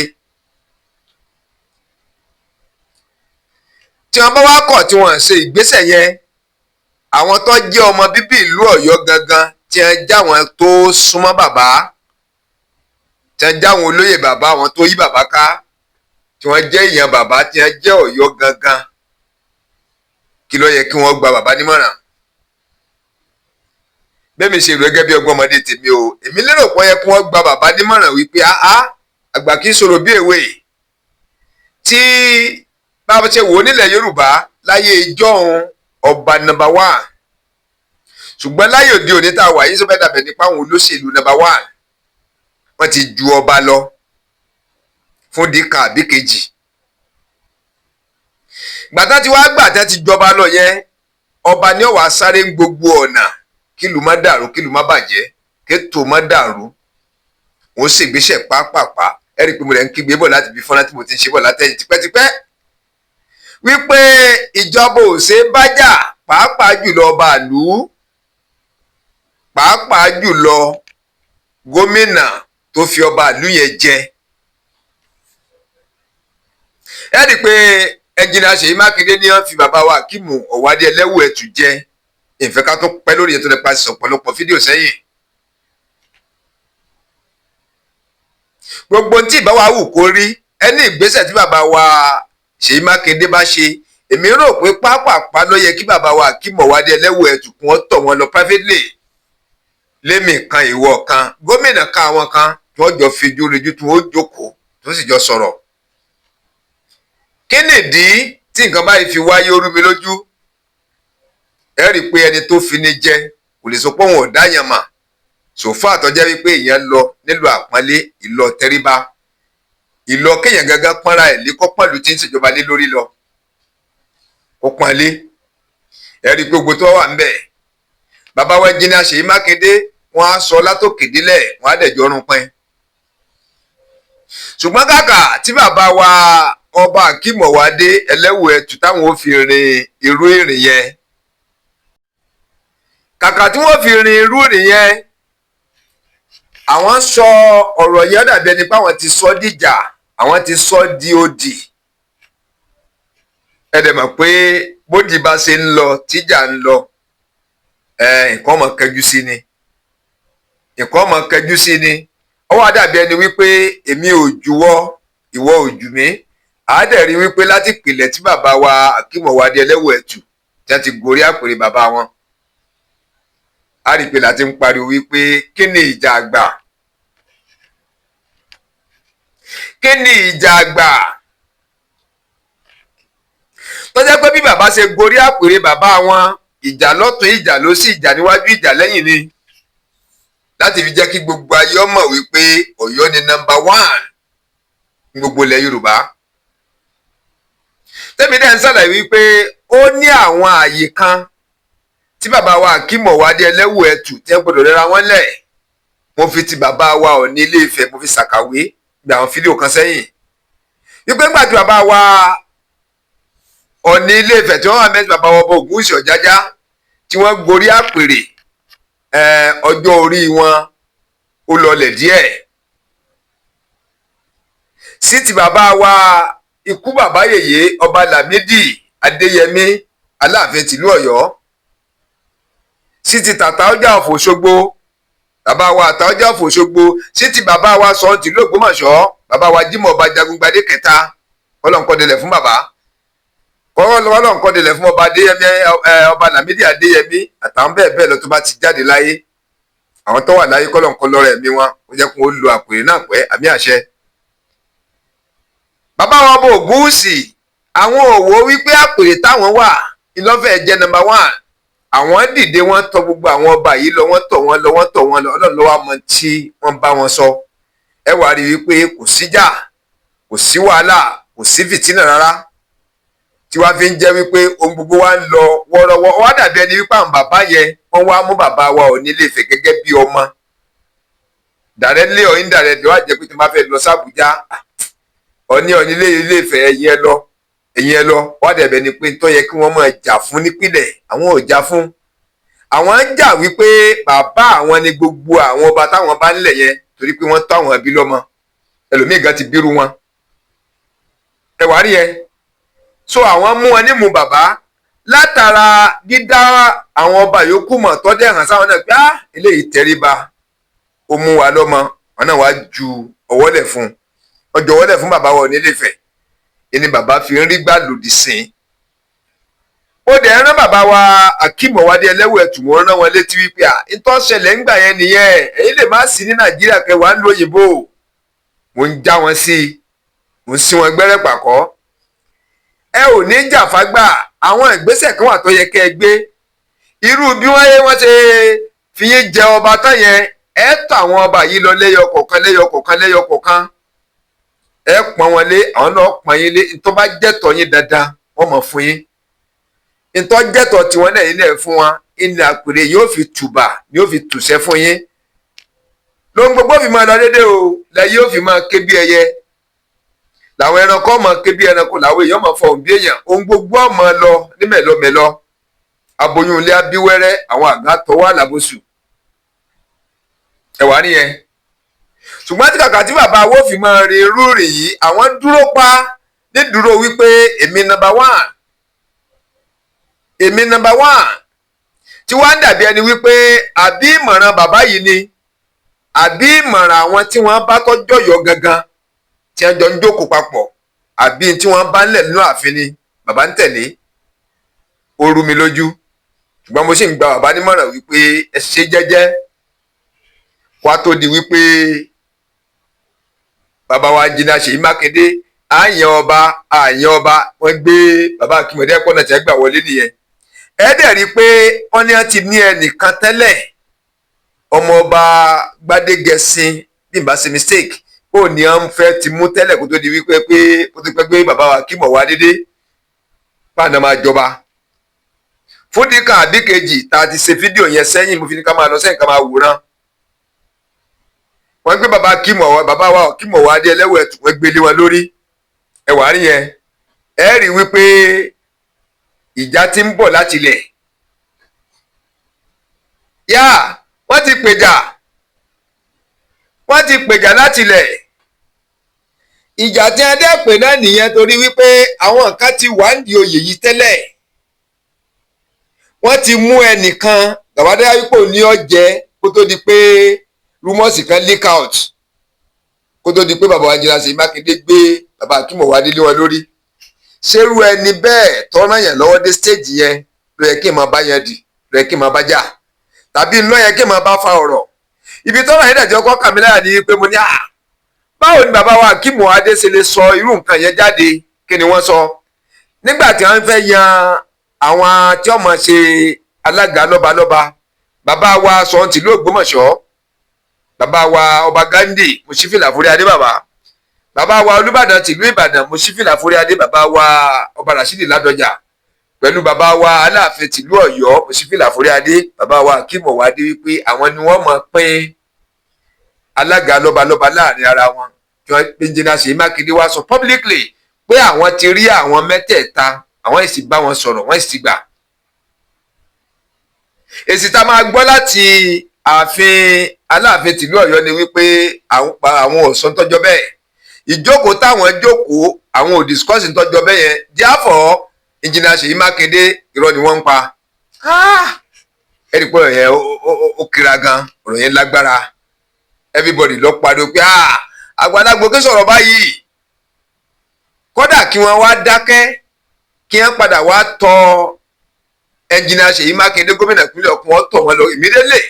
Tí wọ́n bá wá kọ̀ tí wọ́n ṣe ìgbésẹ̀ yẹn, àwọn tó jẹ́ ọmọ bíbí ìlú Ọ̀yọ́ gangan, tí wọ́n já wọn tó súnmọ́ bàbá, tí wọ́n já wọn olóyè bàbá, àwọn tó yí bàbá ká, tí wọ́n jẹ́ èèyàn bàbá, tí wọ́n jẹ́ Ọ̀yọ́ gangan, kí ló yẹ kí wọ́n gba bàbá nímọ̀ràn? Bẹ́ẹ̀ mi ṣe rò gẹ́gẹ́ bí ọgbọ́n ọmọdé tèmi o, èmi lérò pé ó yẹ kí wọ́n gba bàbá nímọ̀ràn wípé áá, àgbà kì í sọ̀rọ̀ bí èwe. Tí bá a ṣe wò ó nílẹ̀ Yorùbá láyé ìjọ́un, ọba number one, ṣùgbọ́n láyé òde òní tá a wà yìí, sọ fẹ́ dàbẹ̀ nípa àwọn olóṣèlú number one, wọ́n ti ju ọba lọ fún díkà àbí kejì. Gbàtà tí wàá gbà tí jọba lọ yẹn, ọba ní ó wá sáré ń gbogbo ọ̀nà kílùú má dàrú, kílùú má bàjẹ́, kétò má dàrú. Wọ́n ṣègbésẹ̀ pápápá. Ẹ rí i pé mo rẹ̀ ń kígbe bọ̀ láti fi fọ́nrán tí mo ti ń ṣe bọ̀ látẹ̀yìn tipẹ́tipẹ́ wípé ìjọba ò ṣe é bájà, pàápàá jùlọ ọba ìlú, pàápàá jùlọ gómìnà tó fi ọba ìlú yẹn jẹ. Ẹ rí i pé Ẹnjìnà Ṣèyí Mákindé ní wọ́n fi bàbá wa Akeem Ọ̀wádé Ẹlẹ́wù Ẹ̀tù jẹ. Ìfẹ́ ká tó pẹ́ lórí ètò nípa ọ̀pọ̀lọpọ̀ fídíò sẹ́yìn. Gbogbo tí ìbá wa wù kó rí, ẹni ìgbésẹ̀ tí bàbá wa Ṣèyí Mákindé bá ṣe, èmi rò pé pápápá ló yẹ kí bàbá wa Akeem Ọwọ́adé Ẹlẹ́wù Ẹ̀tù kún ó tọ̀ wọ́n lọ privately, lémi kan, ìwọ kan, gómìnà kan, àwọn kan tí wọ́n jọ fijú rinjú, tí wọ́n jókòó tó sì jọ sọ̀rọ̀. Kí nìdí tí nǹkan báyìí fi wáyé? Ó rú mi lójú. Ẹ rí i pé ẹni tó fi ní jẹ kò lè sọ pé òun ò dáyàn mà sòfà àtọ́jẹ́ wípé èèyàn lọ nílò àpọ́nlé, ìlọ tẹríba, ìlọ kéèyàn gangan pọ́nra ẹ̀ lé, kọ́ pọ̀lú tí ń ṣèjọba lé lórí lọ kó pọ́nlé. Ẹ rí i pé gbogbo tó wà ń bẹ̀, bàbá wa Ẹnjìnìà Ṣèyí Mákindé, wọ́n á sọ látòkè délẹ̀, wọ́n á dẹ̀ jọrùn pín. Ṣùgbọ́n kàkà tí bàbá wa ọba Akeem Ọwọ́adé Ẹlẹ́wù Ẹ̀tù táwọn ò fi rin irú ìrìn yẹn, kàkà tí wọ́n fi rin irú ìrìn yẹn, àwọn sọ ọ̀rọ̀ yẹn dàbí ẹni pé àwọn ti sọ dìjà, àwọn ti sọ di odì. Ẹ dẹ̀ mọ̀ pé bódì bá ṣe ń lọ tíjà ń lọ, nǹkan ọmọ kẹjú sí ni, nǹkan ọmọ kẹjú sí ni. Ó wá dàbí ẹni wípé èmi ò juwọ́, ìwọ ò jù mí. Àádẹ́ rí wípé láti ìpìlẹ̀ tí bàbá wa Akeem Ọwọ́adé Ẹlẹ́wù Ẹ̀tù tí wọ́n ti gorí àpèrè bàbá wọn, á rí i pé láti ń pariwo wípé kí ni ìjà àgbà, kí ni ìjà àgbà tó jẹ́ pé bí bàbá ṣe gorí àpèrè bàbá wọn, ìjà lọ́tún, ìjà lósì, ìjà níwájú, ìjà lẹ́yìn ni, láti fi jẹ́ kí gbogbo ayé ọmọ wípé Ọ̀yọ́ ni number one ní gbogbo ilẹ̀ Yorùbá. Tẹ́mi dẹ́ ń ṣàlàyé wípé ó ní àwọn ààyè kan tí bàbá wa Akeem Ọwọ́adé Ẹlẹ́wù Ẹ̀tù tí wọ́n gbọ́dọ̀ rẹ́ra wọn lẹ̀. Mo fi ti bàbá wa Ọọ̀ni Ilé Ifẹ̀, mo fi ṣàkàwé gbà àwọn fídíò kan sẹ́yìn wípé ńgbà tí bàbá wa Ọọ̀ni Ilé Ifẹ̀ tí wọ́n wà mẹ́sì, bàbá wa ọba Ògúnwùsì Ọ̀jájá tí wọ́n gorí àpèrè, ọjọ́ orí wọn ó lọlẹ̀ díẹ̀ sí ti bàbá wa ikú bàbá yèyé ọba Lámídì Adéyẹmí Aláàfin tìlú Ọ̀yọ́, sí ti Tàtàọ́jà of Òṣogbo, bàbá wa Àtàọ́jà of Òṣogbo, sí ti bàbá wa Ṣọ̀ún tìlú Ògbómọ̀ṣọ́, bàbá wa Jímọ̀ ọba Jagungbadé kẹta. Kọ́lọ́nkọ́dẹlẹ̀ fún bàbá, kọ́lọ́nkọ́dẹlẹ̀ fún ọba Adéyẹmí, ọba Lámídì Adéyẹmí àtàwọn bẹ́ẹ̀ bẹ́ẹ̀ lọ tó bá ti jáde láyé. Àwọn tó wà láyé, kọ́lọ́nkọ́ lọ́rọ̀ ẹ̀mí wọn, ó jẹ́ kó lo àpèrè náà pẹ́. Àmì àṣẹ. Bàbá wa ọba Ògúnwùsì, àwọn òwò wípé àpèrè táwọn wà ìlọ́fẹ̀ẹ́ jẹ́ number one. Àwọn dìde, wọ́n tọ̀ gbogbo àwọn ọba yìí lọ, wọ́n tọ̀ wọ́n lọ, wọ́n tọ̀ wọ́n lọ. Ọlọ́run ló wá mọ tí wọ́n bá wọn sọ. Ẹ wá rí wípé kò síjà, kò sí wàhálà, kò sí fìtínà rárá, tí wàá fi ń jẹ́ wípé ohun gbogbo wa ń lọ wọ́rọ́wọ́. Wá dàbí ẹni wípé àwọn bàbá yẹn, wọ́n wá mú bàbá wa Ọọ̀ni Ilé Ifẹ̀ gẹ́gẹ́ bí ọmọ, directly or indirectly. Wá jẹ́ pé tí wọ́n bá fẹ́ lọ sí Àbújá, Ọọ̀ni Ilé Ifẹ̀, ẹ̀yin ẹ lọ, ẹ̀yin ẹ lọ. Wá dàbí ẹni pé tó yẹ kí wọ́n máa jà fún nípìnlẹ̀, àwọn ò jà fún. Àwọn ń jà wípé bàbá àwọn ni gbogbo àwọn ọba táwọn bá ń lẹ̀ yẹn, torí pé wọ́n tó àwọn ẹbí lọ́mọ, ẹlòmíì gan ti bírú wọn. Ẹ wá rí yẹn, so àwọn mú wọn nímú bàbá látara dídá àwọn ọba yòókù mọ̀ tọ́dẹ̀ hàn sáwọn náà pé á eléyìí tẹríba, ó mú wa lọ́mọ. Wọn náà wá ju ọwọ́ lẹ̀ fún ọjọ́ ọwọ́ lẹ̀ fún bàbá wa Ọọ̀ni Ilé Ifẹ̀, ẹni bàbá fi ń rí gbà lòdì sí i. Ó dẹ̀ rán bàbá wa Akeem Ọwọ́adé Ẹlẹ́wù Ẹ̀tù, mọ́ rán wọn létí wípé à ìtọ́ ṣẹlẹ̀ ńgbà yẹn nìyẹn, èyí lè má sí ní Nàìjíríà kẹwàá ń lo òyìnbó. Mò ń já wọn sí i, mò ń sí wọn gbẹ́rẹ́ pàkọ́. Ẹ ò ní jà fágbà. Àwọn ìgbésẹ̀ kan wà tó yẹ kẹ́ ẹ gbé, irú bí wọ́n yé wọ́n ṣe fi yín jẹ ọba tán yẹn. Ẹ tọ̀ àwọn ọba yìí lọ lẹ́yọ kọ̀ọ̀kan, lẹ́yọ kọ̀ọ̀kan, lẹ́yọ kọ̀ọ̀kan. Ẹ pọ́n wọn lé, àwọn náà pọ́n yín lé. Tó bá jẹ́tọ̀ yín dandan, wọ́n mọ̀ fún yín. Ntọ́ jẹ́tọ̀ tiwọn náà, yín náà fún wọn. Ilẹ̀ àpèrè yóò fi tùbà, yóò fi tùṣẹ́ fún yín, lóhun gbogbo fi máa lọ dédé o. Lẹ́yìn yóò fi máa ké bí ẹyẹ, làwọn ẹranko máa ké bí ẹranko, làwọn èèyàn máa fọhùn bí èèyàn. Ohun gbogbo máa lọ ní mẹ̀lọmẹ̀lọ. Aboyún ilé abíwẹ́rẹ́, àwọn àgbà tọwọ́ àlàbòsù. Ẹ̀wà nìyẹn. Ṣùgbọ́n tí kàkà tí bàbá wo fi máa rin irú rìn yìí, àwọn dúró pa nídúró wípé èmi number one, èmi number one, tí wọ́n á dàbí ẹni wípé àbí ìmọ̀ràn bàbá yìí ni. Àbí ìmọ̀ràn àwọn tí wọ́n bá tọ́jọ́ yọ gangan, tí wọ́n jọ ń jókòó papọ̀, àbí tí wọ́n bá ń lẹ̀ nínú ààfin ni bàbá ń tẹ̀lé? Ó rú mi lójú, ṣùgbọ́n mo sì ń gba bàbá nímọ̀ràn wípé ẹ ṣe jẹ́jẹ́, kó a tó di wípé bàbá wa Engineer Ṣèyí Mákindé àyàn ọba, àyàn ọba. Wọ́n gbé bàbá Akínmọ̀dé pọ̀nà tí wọ́n gbà wọlé nìyẹn. Ẹ dẹ̀ rí i pé wọ́n ní wọ́n ti ní ẹnìkan tẹ́lẹ̀, ọmọọba Gbádégẹṣin, bí n bá ṣe mistake, ó ní wọ́n fẹ́ ti mú tẹ́lẹ̀ kó tó di wípé pé kó tó pẹ́ pé bàbá wa Akínmọ̀ wá dédé pàánà máa jọba. Fún díkà àbí kejì tá a ti ṣe fídíò yẹn sẹ́yìn, mo fi ní ká máa lọ sẹ́yìn, ká máa wòran. Wọ́n gbé bàbá Akínmọ̀, bàbá wa Akínmọ̀ wá dé ẹlẹ́wọ̀ ẹ̀tù, wọ́n gbé lé wọn lórí. Ẹ wàá rí yẹn, ẹ rí wípé ìjà ti ń bọ̀ láti ilẹ̀ yá. Wọ́n ti pèjà, wọ́n ti pèjà láti ilẹ̀. Ìjà tí a dẹ́ pè náà nìyẹn, torí wípé àwọn kan ti wà ń di oyè yìí tẹ́lẹ̀. Wọ́n ti mú ẹnìkan gàwádà wípé òní ọ̀jẹ́, kó tó di pé rumours kan leak out, kó tó di pé bàbá wa Engineer Ṣèyí Mákindé gbé bàbá Akínmọ̀wádé lé wọn lórí. Ṣerú ẹni bẹ́ẹ̀ tọ́rọ̀ yẹn lọ́wọ́ dé stage yẹn ló yẹ kí n máa bá yẹn dì, ló yẹ kí n máa bá jà, tàbí ló yẹ kí n máa bá fa ọ̀rọ̀? Ibi tọ́rọ̀ yẹn dàjọ́ kọ́ kàmí láyà ni pé mo ní à, báwo ni bàbá wa Akínmọ̀wádé ṣe lè sọ irú nǹkan yẹn jáde? Kí ni wọ́n sọ nígbà tí wọ́n fẹ́ yan àwọn tí wọ́n máa ṣe alága lọ́balọ́ba? Bàbá wa sọ tìlú Ògbómọ̀ṣọ́, bàbá wa ọba Ghandi, mo ṣí fìlà fúrí adé. Bàbá, bàbá wa Olúbàdàn tìlú Ìbàdàn, mo ṣí fìlà fúrí adé. Bàbá wa ọba Rasidi Ládọjà pẹ̀lú bàbá wa Aláàfin tìlú Ọ̀yọ́, mo ṣí fìlà fúrí adé. Bàbá wa Akínmọ̀wádé wípé àwọn ni wọ́n máa pín alága lọ́balọ́ba láàrin ara wọn, kí wọ́n Engineer Ṣèyí Mákindé wá sọ publicly pé àwọn ti rí àwọn mẹ́tẹ̀ẹ̀ta, àwọn sì bá wọn sọ̀rọ̀, wọ́n sì gbà. Èsì tá a máa gbọ́ láti ààfin Aláàfin tìlú Ọ̀yọ́ ni wípé àwọn ò sọ tọ́jọ́ bẹ́ẹ̀. Ìjókòó táwọn jókòó, àwọn ò discuss tọ́jọ́ bẹ́ẹ̀ yẹn. Therefore, Engineer Ṣèyí Mákindé, irọ́ ni wọ́n ń pa. Ẹ̀rí pé ọ̀rọ̀ yẹn ó kira gan, ọ̀rọ̀ yẹn lágbára. Everybody ló pariwo pé àgbàlagbò kí sọ̀rọ̀ báyìí. Kódà kí wọ́n wá dákẹ́, kí wọ́n padà wá tọ̀ Engineer Ṣèyí Mákindé, gómìnà ìpínlẹ̀ Ọ̀kun, wọ́n tọ̀ wọ́n lọ immediately.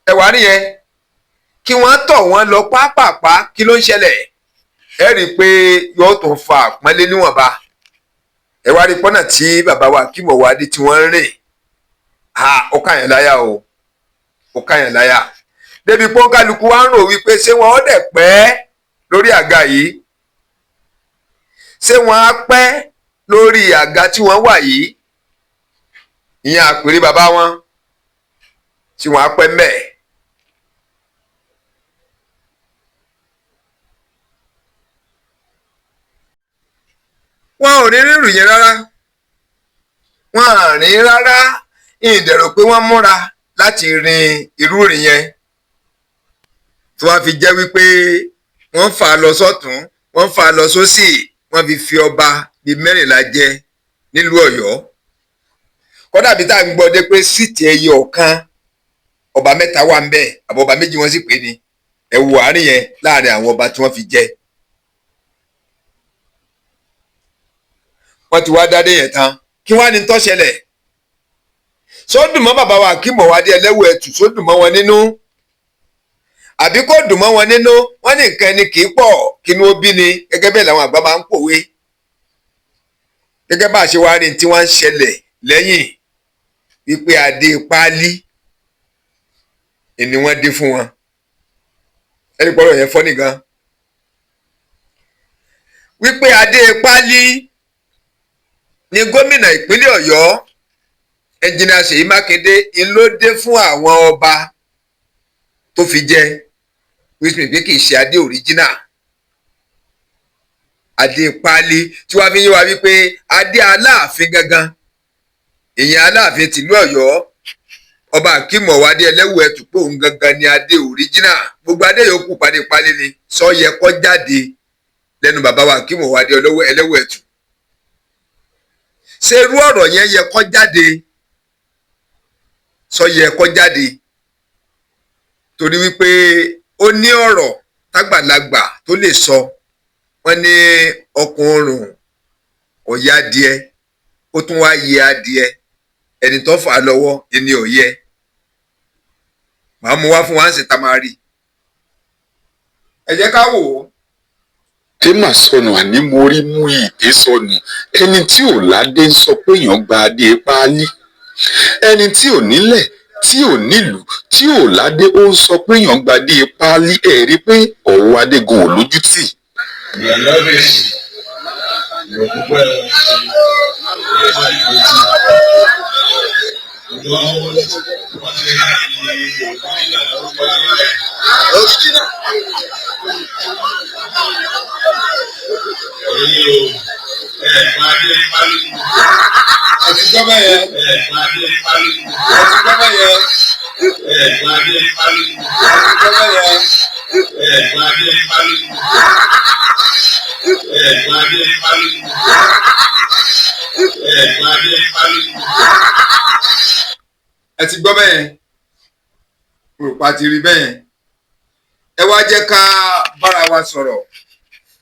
Ẹ wá rí yẹn, kí wọ́n tọ̀ wọ́n lọ pápápá. Kí ló ń ṣẹlẹ̀? Ẹ rí i pé yóò tún fa àpọ́nlé níwọ̀nba. Ẹ wá rí pọ́nà tí bàbá wa Akínmọ̀wádé tí wọ́n ń rìn, ó káyàn láyà o, ó káyàn láyà débi pọ́nkálukú wa ń rò wípé ṣé wọ́n ó dẹ̀ pẹ́ lórí àga yìí? Ṣé wọ́n á pẹ́ lórí àga tí wọ́n wà yìí, ìyẹn àpèrè bàbá wọn, tí wọ́n á pẹ́ mbẹ̀? Wọn ò rí rírù yẹn rárá, wọn à rìn rárá. Ìdẹ̀rò pé wọ́n múra láti rin irú rìn yẹn, tí wọ́n fi jẹ́ wípé wọ́n fà á lọ sọ́tún, wọ́n fà á lọ sósì, wọ́n fi fi ọba bíi 14 jẹ nílùú Ọ̀yọ́. Kódà bí tá à ń gbọ́ dé pé seat ẹyọ ọ̀kan, ọba mẹ́ta wà ń bẹ̀, àbọ̀ ọba méjì wọ́n sì pé ni. Ẹ wo àárín yẹn láàrin àwọn ọba tí wọ́n fi jẹ. Wọ́n ti wá dádé yẹn tán, kí wọ́n á ní tó ṣẹlẹ̀? Sódùn mọ́ bàbá wa Akínmọ̀wádé ẹlẹ́wọ̀ ẹ̀tù? Sódùn mọ́ wọn nínú àbí kò dùn mọ́ wọn nínú? Wọ́n ní nǹkan ẹni kì í pọ̀ kínú ó bí ni, gẹ́gẹ́ bẹ́ẹ̀ làwọn àgbà máa ń pòwe. Gẹ́gẹ́ bá a ṣe wá rí tí wọ́n ń ṣẹlẹ̀ lẹ́yìn wípé adé páálí ni wọ́n dé fún wọn, ẹni pọ̀rọ̀ yẹn fọ́ nìkan wípé adé páálí ni gómìnà ìpínlẹ̀ Ọ̀yọ́, Engineer Ṣèyí Mákindé, ń ló dé fún àwọn ọba tó fi jẹ, which means pé kì í ṣe adé original, adé páálí, tí wàá fi yé wa wípé adé Aláàfin gangan, ìyẹn Aláàfin tìlú Ọ̀yọ́, ọba Akínmọ̀wádé ẹlẹ́wù ẹ̀tù, pé òun gangan ni adé original, gbogbo adé yòókù padé pálí ni. Sọ yẹ kó jáde lẹ́nu bàbá wa Akínmọ̀wádé ẹlẹ́wù ẹ̀tù? Ṣé irú ọ̀rọ̀ yẹn yẹ kó jáde? Sọ yẹ kó jáde? Torí wípé ó ní ọ̀rọ̀ tágbàlagbà tó lè sọ. Wọ́n ní ọkùnrin kò yá adìẹ, ó tún wá yẹ adìẹ, ẹni tó fà á lọ́wọ́ ẹni ò yẹ. Màá mú wá fún wa ń ṣe tá a máa rí. Ẹ jẹ́ ká wò ó. Tí mà sọnù, àní mo rí mú ìdè sọnù. Ẹni tí ò ládé ń sọ pé èèyàn gba adé páálí. Ẹni tí ò nílẹ̀, tí ò nílùú, tí ò ládé, ó ń sọ pé èèyàn gba adé páálí. Ẹ̀ rí pé ọ̀rọ̀ adégun ò lójútì. Ìyàlọ́bẹ̀sì ìrọ̀púpẹ́ Ẹ ti gbọ́ bẹ́ẹ̀ yẹn. Ẹ ti gbọ́ bẹ́ẹ̀ yẹn. Ẹ ti gbọ́ bẹ́ẹ̀ yẹn. Ẹ ti gbọ́ bẹ́ẹ̀ yẹn. Òrùpa ti rí bẹ́ẹ̀ yẹn. Ẹ wá jẹ́ ká bára wa sọ̀rọ̀.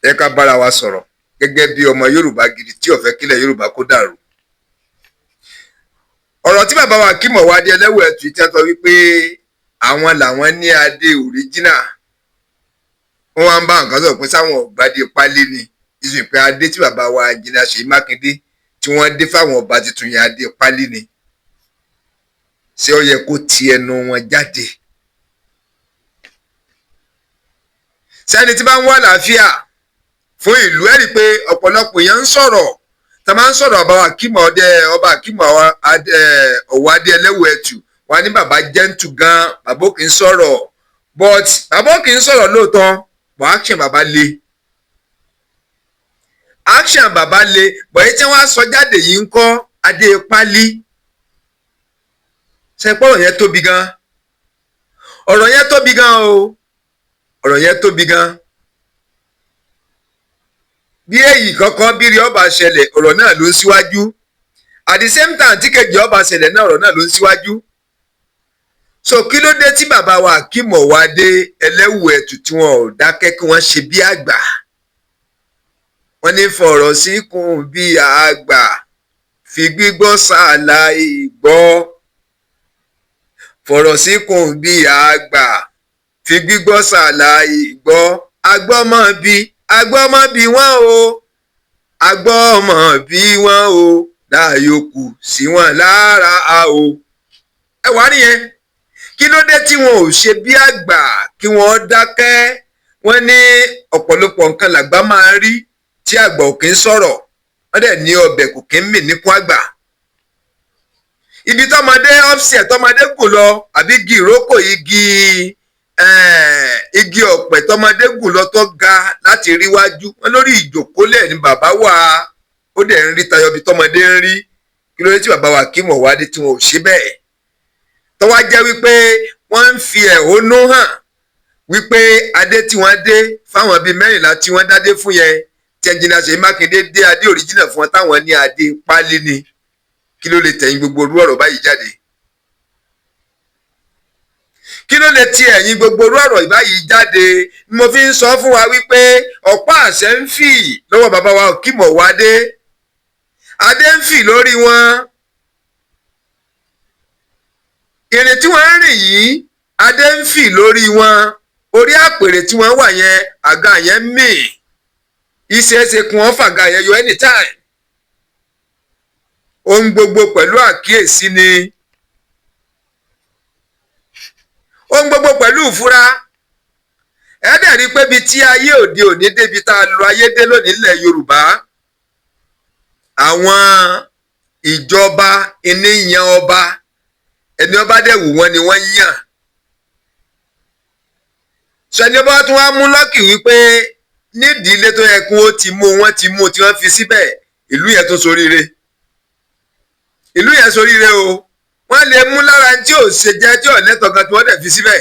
Ẹ ká bára wa sọ̀rọ̀ gẹ́gẹ́ bí ọmọ Yorùbá gidi tí ò fẹ́ kílẹ̀ Yorùbá kó dàrú. Ọ̀rọ̀ tí bàbá wa Akeem Ọ̀wádé Ẹlẹ́wù Ẹ̀tù tí wọ́n sọ wípé àwọn làwọn ní adé òríjínà, wọ́n wá ń bá nǹkan sọ̀rọ̀ pé sáwọn ọ̀gbádé pálí ni ìsìn pé adé tí bàbá wa Ẹnjìnìà Ṣèyí Mákindé tí wọ́n dé fáwọn ọba tuntun yẹn, adé pálí ni. Ṣé ó yẹ kó ti ẹnu wọn jáde? Sẹ́ni tí bá ń wá àlàáfíà fún ìlú, ẹ̀ rí i pé ọ̀pọ̀lọpọ̀ èèyàn ń sọ̀rọ̀ tá a máa ń sọ̀rọ̀ ọba Akeem ọdẹ, ọba Akeem Ọ̀wádé Ẹlẹ́wù Ẹ̀tù wà ní bàbá gentle gan, bàbá kì í sọ̀rọ̀, but bàbá kì í sọ̀rọ̀ lóòótọ́, but action bàbá le, action bàbá le. But èyí tí wọ́n á sọ jáde yìí ń kọ́ adé pálí. Ṣe pé ọ̀rọ̀ yẹn tóbi gan, ọ̀rọ̀ yẹn tóbi gan o, ọ̀rọ̀ yẹn tóbi gan. Bí èyí kankan bírí ọba ṣẹlẹ̀, ọ̀rọ̀ náà ló ń síwájú. At the same time tí kejì ọba ṣẹlẹ̀ náà, ọ̀rọ̀ náà ló ń síwájú. So kí ló dé tí bàbá wa Akeem Ọ̀wádé Ẹlẹ́wù Ẹ̀tù tí wọn ò dákẹ́ kí wọ́n ṣe bí àgbà? Wọ́n ní fọ̀rọ̀ síkùn bí àgbà, fi gbígbọ́ ṣàlàyé gbọ́. Fọ̀rọ̀ síkùn bí àgbà, fi gbígbọ́ ṣàlàyé gbọ́. Agbọ́mọ bí, agbọ́mọ bí wọ́n o, agbọ́mọ bí wọ́n o, láàyòkù sí wọn lára a o. Ẹ wá nìyẹn. Kí ló dé tí wọn ò ṣe bí àgbà kí wọ́n dákẹ́? Wọ́n ní ọ̀pọ̀lọpọ̀ nǹkan làgbà máa ń rí tí àgbà ò kí ń sọ̀rọ̀. Wọ́n dẹ̀ ní ọbẹ̀ kò kí ń mì níkún àgbà. Ibi tọmọdé ọ́fíìsì tọmọdé gùn lọ, àbí igi ìrókò, igi ọ̀pẹ tọmọdé gùn lọ tó ga láti rí wájú, wọn lórí ìjòkólẹ̀ ni bàbá wà, ó dẹ̀ ń rí tayọ bí tọmọdé ń rí. Kí ló dé tí bàbá wa Akeem Ọ̀wádé tí wọn ò ṣe bẹ́ẹ̀? Tó wá jẹ́ wípé wọ́n ń fi ẹ̀hónú hàn wípé adé tí wọ́n dé fáwọn bíi 14 tí wọ́n dádé fún yẹn, tí Ẹnjìnìà Ṣèyí Mákindé dé adé òríjìnà fún wọn, táwọn ní adé pálí ni. Kí ló lè tẹ̀yìn gbogbo orú ọ̀rọ̀ báyìí jáde? Kí ló lè ti ẹ̀yìn gbogbo orú ọ̀rọ̀ báyìí jáde? Ni mo fi ń sọ fún wa wípé ọ̀pá àṣẹ ń fì lọ́wọ́ bàbá wa Akeem Ọ̀wádé, adé ń fì lórí wọn. Ìrìn tí wọ́n ń rìn yìí, adé ń fì lórí wọn. Orí àpèrè tí wọ́n wà yẹn, àga yẹn mì, ìṣeéṣe kí wọ́n fàga yẹn yọ anytime. Ohun gbogbo pẹ̀lú àkíyèsí ni, ohun gbogbo pẹ̀lú ìfura. Ẹ dẹ̀ rí pé ibi tí ayé òde òní débi tá a lọ ayé dé lónìí nílẹ̀ Yorùbá, àwọn ìjọba ìní yan ọba, ẹni ọba dẹ̀ wù wọ́n ni wọ́n yàn. Sọ ẹni ọba tún wá mú lọ́kì wípé nídìí ilé tó yẹ kí wọ́n ti mú, wọ́n ti mú tí wọ́n fi síbẹ̀, ìlú yẹn tó soríire, ìlú yẹn soríire o. Wọ́n lè mú lára tí ò ṣe jẹ́ tí ò lẹ́tọ̀ọ́ kan tí wọ́n dẹ̀ fi síbẹ̀.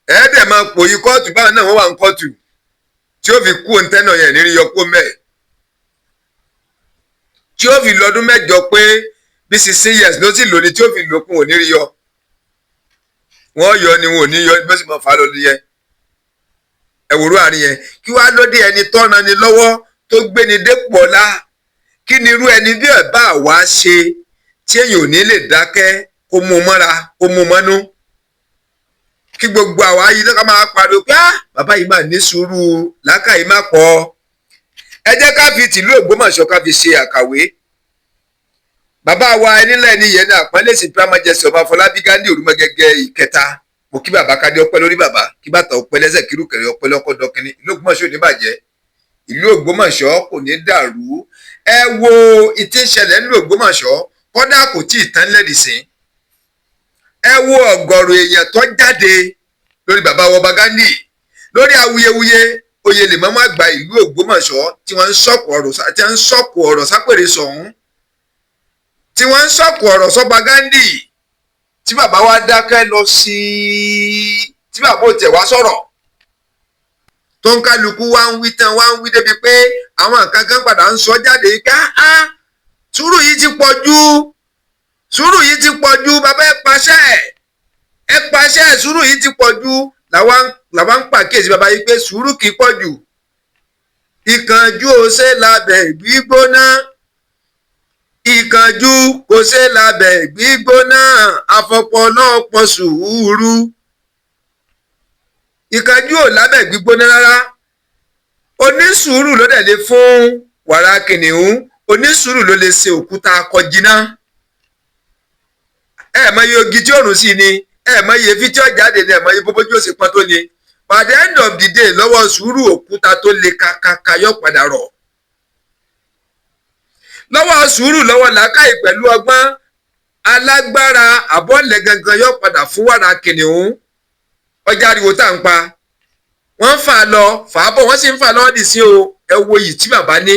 Ẹ̀ẹ́dẹ̀ máa pòyì kóòtù báwọn náà wọ́n wà ní kóòtù tí ó fi kú òǹtẹ́nà yẹn nírí yọ kó mẹ́ẹ̀, tí ó fi lọ́dún 8 pé bí 16 years ló sì lò ní tí ó fi lòkun ò ní rí yọ. Wọ́n yọ ni, wọn ò ní yọ bí wọ́n sì máa fà á lọ nìyẹn. Ẹ̀wòrú àárín yẹn, kí wàá lóde ẹni tọ́ran ni lọ́wọ́ tó gbé ni dépò ọlá? Kí ni irú ẹni bí ẹ̀ bá wàá ṣe tí èèyàn ò ní lè dákẹ́, kó mú mọ́ra, kó mú mọ́nú? Kí gbogbo àwa yìí lọ́ka máa pariwo pé, "Ah, bàbá yìí máa ní sùúrù, làákàyè má pọ̀." Ẹ jẹ́ ká fi tìlú Ògbómọ̀ṣọ́ ká fi ṣe àkàwé. Bàbá wa ẹnílẹ̀ ẹni yẹn ní àpọ́nlé sí Majesty Ọba Fọlábí Ghandi Òrùmọgẹgẹ ìkẹta. Mo kí bàbá, kádé ọpẹ́ lórí bàbá, kí bàtà ọpẹ́ lẹ́sẹ̀, kírùkẹ̀rẹ̀ ọpẹ́ lọ́kọ́ dọ́kínní. Ìlú Ògbómọ̀ṣọ́ ò ní bàjẹ́, ìlú Ògbómọ̀ṣọ́ kò ní dàrú. Ẹ wo ìtí ń ṣẹlẹ̀ nílùú Ògbómọ̀ṣọ́, kọ́dà kò tí ì tán lẹ́dìí sí. Ẹ wo ọ̀gọ̀rọ̀ èèyàn tó jáde lórí bàbá wa Ọba Ghandi, lórí awuyewuye oyè lèmọ́mọ́ àgbà ìlú Ògbómọ̀ṣọ́ tí wọ́n ń sọ̀kò ọ̀rọ̀, tí wọ́n ń sọ̀kò ọ̀rọ̀ sápèrè sọ̀hún, tí wọ́n ń sọ̀kò ọ̀rọ̀ sọ́ba Ghandi, tí bàbá wa dákẹ́ lọ sí i, tí bàbá ò tẹ̀ wá sọ̀rọ̀, tó ń kálukú wá ń wí tán, wá ń wí débi pé àwọn nǹkan kan padà ń sọ jáde ká á, sùúrù yìí ti pọ̀ jù, sùúrù yìí ti pọ̀ jù, bàbá, ẹ pàṣẹ, ẹ pàṣẹ, sùúrù yìí ti pọ̀ jù. Làwa ń pàkíyèsí bàbá yìí pé sùúrù kì í pọ̀ jù, ìkànjú ò ṣe lábẹ́ gbígbóná, ìkànjú kò ṣe lábẹ́ gbígbóná, àfọpọ̀lọpọ̀ sùúrù. Ìkànjú ò lábẹ́ gbígbóná rárá. Onísùúrù ló dẹ̀ lè fún wàrà kìnìún, onísùúrù ló lè ṣe òkúta akọjiná. Ẹ mọ iye ogi tí òrùn sí ni, ẹ mọ iye fi tí ó jáde ni, ẹ mọ iye bóbójú ó sì pọ́n tó ni. By the end of the day, lọ́wọ́ sùúrù, òkúta tó le kakaka yóò padà rọ̀. Lọ́wọ́ sùúrù, lọ́wọ́ làákàyè pẹ̀lú ọgbọ́n, alágbára àbọ̀lẹ̀ gangan yóò padà fún wàrà kìnìún. Ọjà ariwo tá à ń pa, wọ́n ń fà lọ fà á bọ̀, wọ́n sì ń fà lọ́wọ́ dì sí o. Ẹ wo yìí tí bàbá ní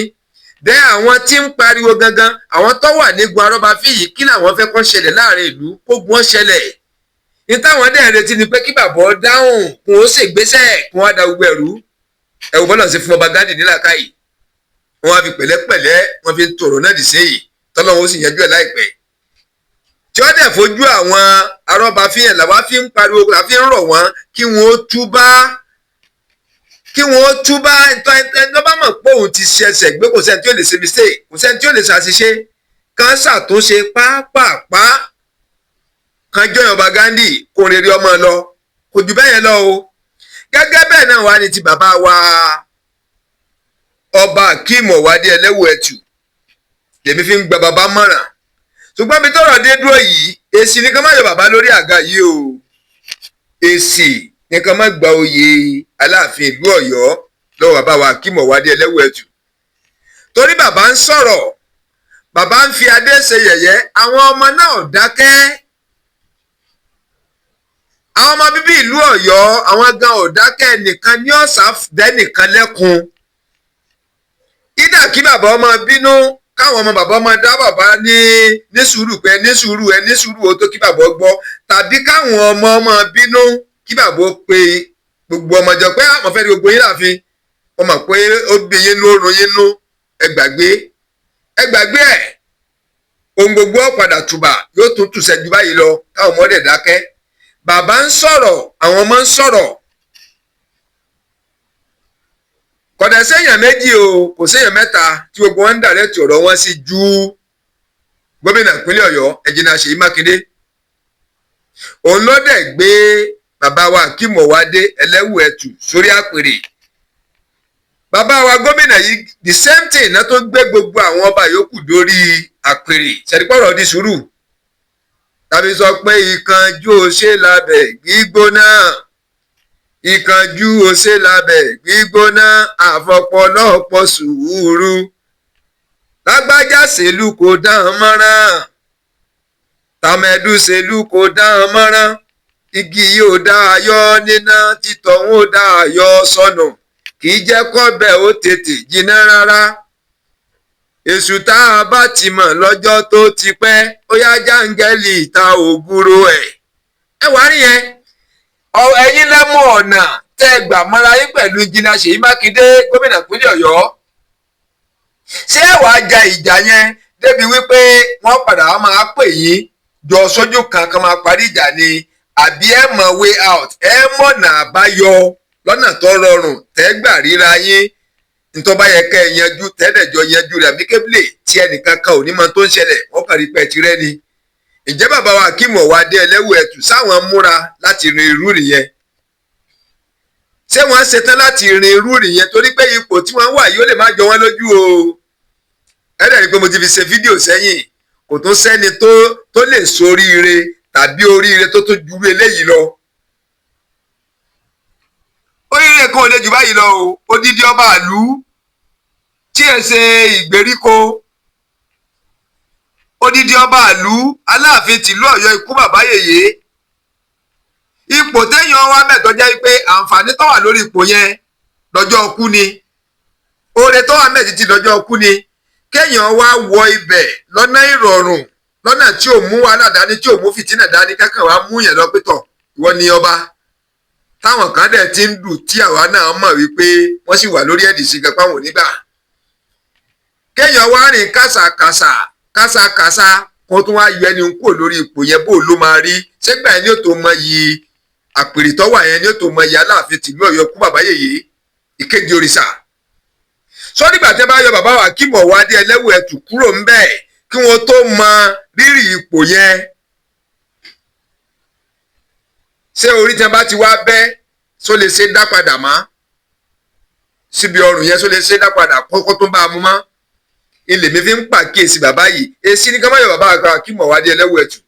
dẹ́, àwọn tí ń pariwo gangan, àwọn tó wà nígun arọ́bàfí yìí, kí làwọn fẹ́ kó ṣẹlẹ̀ láàrin ìlú? Kó gun ọ́ ṣẹlẹ̀ ní táwọn dẹ̀ retí ni pé kí bàbá ọ dáhùn, kún ó ṣègbésẹ̀, kún ó da gbogbo ẹ̀rú. Ẹ̀wù bọ́lá ṣe fún ọba Ghandi nílàkàyè, wọ́n á fi pẹ̀lẹ́pẹ̀lẹ́, wọ́n fi ń tòrò náà dì sí yìí, tọ́lọ́run ó sì yanjú ẹ̀ láìpẹ́, tí ó dẹ̀ fojú àwọn arọ́bàfí yẹn. Làwa fi ń pariwo, làwa fi ń rọ̀ wọ́n kí wọ́n ó túbá, kí wọ́n túbá. Ẹni tó bá mọ̀ pé òun ti ṣẹ̀ṣẹ̀ gbé, kò sẹ́ni tí ó lè ṣe mistake, kò sẹ́ni tí ó lè ṣàṣìṣe, kàn ṣàtúnṣe pápápá, kan jọyọ̀ ọba Ghandi, kó rere ọmọ lọ, kò jù bẹ́ẹ̀ yẹn lọ o. Gẹ́gẹ́ bẹ́ẹ̀ náà wà ní ti bàbá wa Ọba Akeem Ọ̀wádìí Ẹlẹ́wù Ẹ̀tù. Lèmi fi ń gba bàbá mọ̀ràn, ṣùgbọ́n bí tọ́rọ̀ dé dúró yìí, èsì ni ká má yọ bàbá lórí àga yìí o. Èsì ní ká má gba oyè Aláàfin ìlú Ọ̀yọ́ lọ́wọ́ bàbá wa Akeem Ọ̀wádìí Ẹlẹ́wù Ẹ̀tù, torí bàbá ń sọ̀rọ̀, bàbá ń fi adé ṣe yẹ̀yẹ́, àwọn ọmọ náà dákẹ́. Àwọn ọmọ bíbí ìlú Ọ̀yọ́, àwọn gan ò dákẹ́. Nìkan ní ọ̀sà dẹ́nìkan lẹ́kun ìdá, kí bàbá ọmọ bínú, káwọn ọmọ bàbá ọmọ dá bàbá ní sùúrù pé ní sùúrù, ẹ ní sùúrù o, tó kí bàbá gbọ́, tàbí káwọn ọmọ ọmọ bínú, kí bàbá ó pe gbogbo ọmọ jọ pé àwọn fẹ́ẹ́ rí gbogbo yín láàfin. Wọ́n mọ̀ pé ó bí yín nú, ó run yín nú, ẹ gbàgbé, ẹ gbàgbé ẹ̀. Ohun gbogbo ó padà tùbà, yóò tún tùsẹ̀ ju báyìí lọ. Káwọn ọmọdé dákẹ́, bàbá ń sọ̀rọ̀, àwọn ọmọ ń sọ̀rọ̀. Kọ̀dẹ̀ séèyàn méjì o, kò séèyàn mẹ́ta tí gbogbo wọn ń dàrẹ́tì ọ̀rọ̀ wọn sí ju gómìnà ìpínlẹ̀ Ọ̀yọ́, Ẹnjìnà Ṣèyí Mákindé. Òun ló dẹ̀ gbé bàbá wa Akeem Ọ̀wádé Ẹlẹ́wù Ẹ̀tù sórí àpèrè. Bàbá wa gómìnà yìí, the same thing náà tó gbé gbogbo àwọn ọba yòókù dórí àpèrè. Ṣẹ̀dípọ̀rọ̀ di sùúrù, tàbí sọ pé ìkánjú ò ṣe lábẹ́ gbígbóná, ìkánjú ò ṣe lábẹ́ gbígbóná, àfọpọ̀lọpọ̀ sùúrù. Lágbájá ṣèlú kò dán mọ́rán, tàmẹ̀dù ṣèlú kò dán mọ́rán, igi yóò dá ayọ̀ níná, títọ̀hún ó dá ayọ̀ sọnù, kì í jẹ́ kọ́bẹ̀ ó tètè jiná rárá. Èṣù tá a bá ti mọ̀ lọ́jọ́ tó ti pẹ́, ó yá jáǹgẹ́lì ta ògúrò ẹ̀. Ẹ wá rí yẹn, ẹ̀yin lẹ́mọ̀ ọ̀nà tẹ́ ẹ gbà mọ́ra yín pẹ̀lú Ẹnjìnà Ṣèyí Mákindé, gómìnà ìpínlẹ̀ Ọ̀yọ́. Ṣé ẹ wàá ja ìjà yẹn débi wípé wọ́n padà wá máa pè yín jọ sójú kan kan máa parí ìjà ni? Àbí ẹ mọ̀ way out, ẹ mọ̀nà àbáyọ lọ́nà tó rọrùn tẹ́ gbà ríra yín, ntọ́ bá yẹ kẹ́ ẹ yanjú, tẹ́lẹ̀jọ yanjú rẹ̀ amicably, tí ẹnìkan kan ò ní mọ tó ń ṣẹlẹ̀, wọ́n kàn rí pé ẹ ti rẹ́ ni. Ǹjẹ́ bàbá wa Akeem Ọ̀wádé Ẹlẹ́wù Ẹ̀tù sáwọn múra láti rin irú nìyẹn? Ṣé wọ́n ṣetán láti rin irú nìyẹn? Torí pé ipò tí wọ́n wà yìí, ó lè má jọ wọ́n lójú o. Ẹ dẹ̀ rí i pé mo ti fi ṣe fídíò sẹ́yìn, kò tún sẹ́ni tó lè soríire tàbí oríire tó tún jurú eléyìí lọ. Oríire kan ò lè jù báyìí lọ o. Odidi ọba ìlú tí ẹ ṣe ìgbèríko, odidi ọba ìlú, Aláàfin tìlú Ọ̀yọ́, ikú bàbá yèyé, ipò téèyàn wá mẹ́tọ́ jẹ́ pé àǹfààní tó wà lórí ipò yẹn lọ́jọ́ ọkú ni, oore tó wà mẹ́tì ti lọ́jọ́ ọkú ni, kéèyàn wá wọ ibẹ̀ lọ́nà ìrọ̀rùn, lọ́nà tí ò mú wàhálà dání, tí ò mú fìtínà dání, kákan wá mú yẹn lọ pé tọ̀, ìwọ ni ọba, táwọn kan dẹ̀ ti ń dù, tí àwa náà mọ̀ wípé wọ́n sì wà lórí ẹ̀dì sí gan páwọn onígbà, kéèyàn wá rìn kàṣàkàṣà kàṣàkàṣà, kó tún wá yọ ẹni kúrò lórí ipò yẹn, bó ló máa rí? Ṣégbà yẹn ní òtò mọ yìí àpèrè tó wà yẹn ní òtò mọ yìí Aláàfin tìlú Ọ̀yọ́, kú bàbá yèyé, ìkejì òrìṣà? Sọ́dígbà tẹ́ bá yọ bàbá wa Akeem Ọ̀wádé Ẹlẹ́wù Ẹ̀tù kúrò ńbẹ̀ kí wọ́n tó mọ rírì ipò yẹn, ṣé orí tí wọ́n bá ti wá bẹ́ só lè ṣe dá padà mọ́ síbi ọrùn yẹn? Só lè ṣe dá padà kọ́kọ́ tó bá a mú mọ́? Ilé mi fi ń pàkíyèsí bàbá yìí, èsì ní ká má yọ bàbá wa Akeem Ọ̀wádé Ẹlẹ́wù Ẹ̀tù.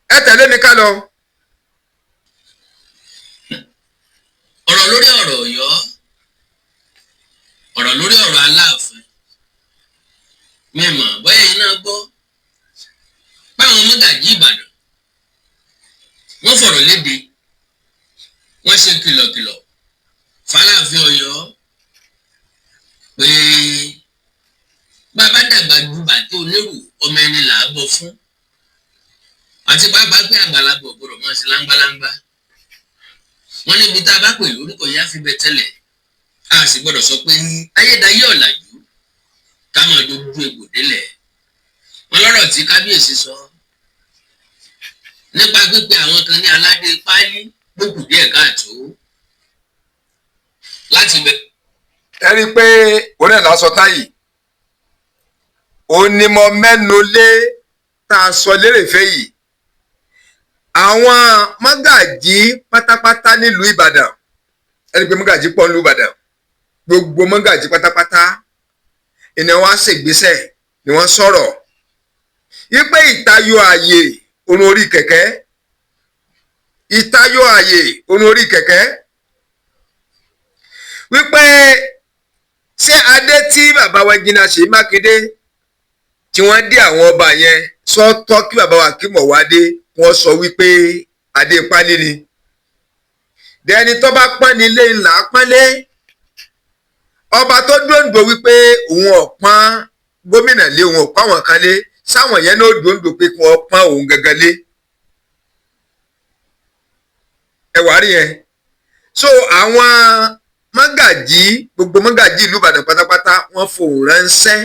Ẹ tẹ̀lé mi ká lọ. Ọ̀rọ̀ lórí ọ̀rọ̀ Ọ̀yọ́, ọ̀rọ̀ lórí ọ̀rọ̀ Aláàfin, mímọ̀ bóyá yìí náà gbọ́ báwọn mọ́gàjí Ìbàdàn wọ́n fọ̀rọ̀ léde, wọ́n ṣe kìlọ̀kìlọ̀ fàlàáfin Ọ̀yọ́ pé bàbá dàgbà ju bàtẹ́ onírù, ọmọ ẹni là á bọ̀ fún, àti pàápàá pé àgbàlagbà gbọ́dọ̀ máa ṣe láńgbáláńgbá. Wọ́n níbi tá a bá pè lórúkọ yá fi bẹ tẹ́lẹ̀, a sì gbọ́dọ̀ sọ pé ayédáyé ọ̀làjú ká máa dojú egbò délẹ̀. Wọ́n lọ́rọ̀ tí kábíyèsí sọ nípa pípe àwọn kan ní aládé páálí gbókù díẹ̀ káàtó láti bẹ. Ẹ rí i pé òun náà lásọ táyì, òun ni mo mẹ́nu lé tá a sọ lérèfé yìí. Àwọn mọ́gàjí pátápátá nílùú Ìbàdàn, ẹ rí i pé mọ́gàjí pọ̀ nílùú Ìbàdàn, gbogbo mọ́gàjí pátápátá ìní wọn á ṣègbésẹ̀ ni wọ́n sọ̀rọ̀ wípé ìtayọ ààyè orun orí kẹ̀kẹ́, ìtayọ ààyè orun orí kẹ̀kẹ́, wípé ṣé adé tí bàbá wa Ẹnjìnà Ṣèyí Mákindé tí wọ́n dé àwọn ọba yẹn sọ́tọ̀ kí bàbá wa Akeem Ọ̀wádé wọ́n sọ wípé adé pálí ni dẹni tó bá pọ́n nílé ńlá pọ́nlé, ọba tó dòǹdò wípé òun ọ̀pọ́n gómìnà lé, òun ọ̀pọ́n àwọn kan lé, sáwọn yẹn náà dòǹdò pé kí wọ́n pọ́n òun gangan lé. Ẹ wàá rí yẹn. So àwọn mọ́gàjí, gbogbo mọ́gàjí ìlú Ìbàdàn pátápátá, wọ́n fohùn ránṣẹ́,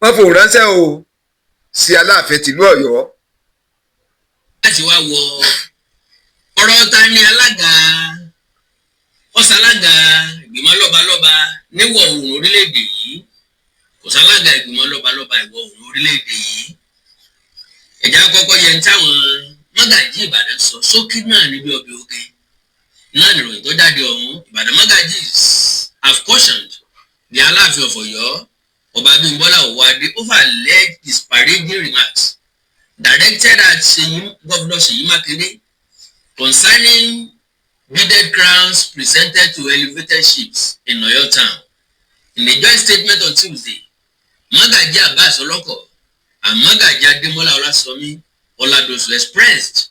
wọ́n fohùn ránṣẹ́ o sí Aláàfin tìlú Ọ̀yọ́. Láti wá wọ ọ̀rọ̀ ta ni alága ọ̀sálága ìgbìmọ̀ lọ́balọ́ba níwọ̀ oòrùn orílẹ̀-èdè yìí, kò sálága ìgbìmọ̀ lọ́balọ́ba ìwọ̀ oòrùn orílẹ̀-èdè yìí. Ẹ̀já kọ́kọ́ yẹn táwọn mọ́gàjí Ìbàdàn sọ sókí náà níbi ọbẹ̀ oge náà nìròyìn tó jáde ọ̀hún. Ìbàdàn mọ́gàjí have cautioned the Aláàfin of Ọ̀yọ́, Ọba Abímbọ́lá Ọwọ́adé, over alleged disparaging remarks directed at Seyi, Governor Seyi Makinde, concerning beaded crowns presented to elevated chiefs in Oyo town. In a joint statement on Tuesday, Magaji Abbas Oloko and Magaji Ademola Olasomi Oladosu expressed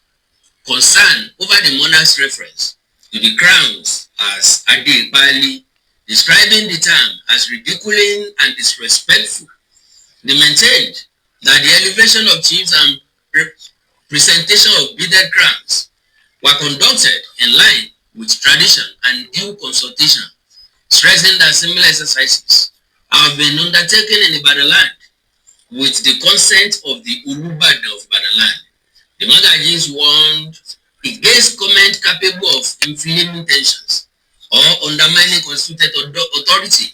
concern over the monarch's reference to the crowns as Ade Pali, describing the term as ridiculing and disrespectful. They maintained that the elevation of chiefs and presentation of beaded crowns were conducted in line with tradition and due consultation, stressing that similar exercises have been undertaken in Ibadan land with the consent of the Olubadan of Ibadan land. The Magajis warned against comment capable of inflaming tensions or undermining constituted authority,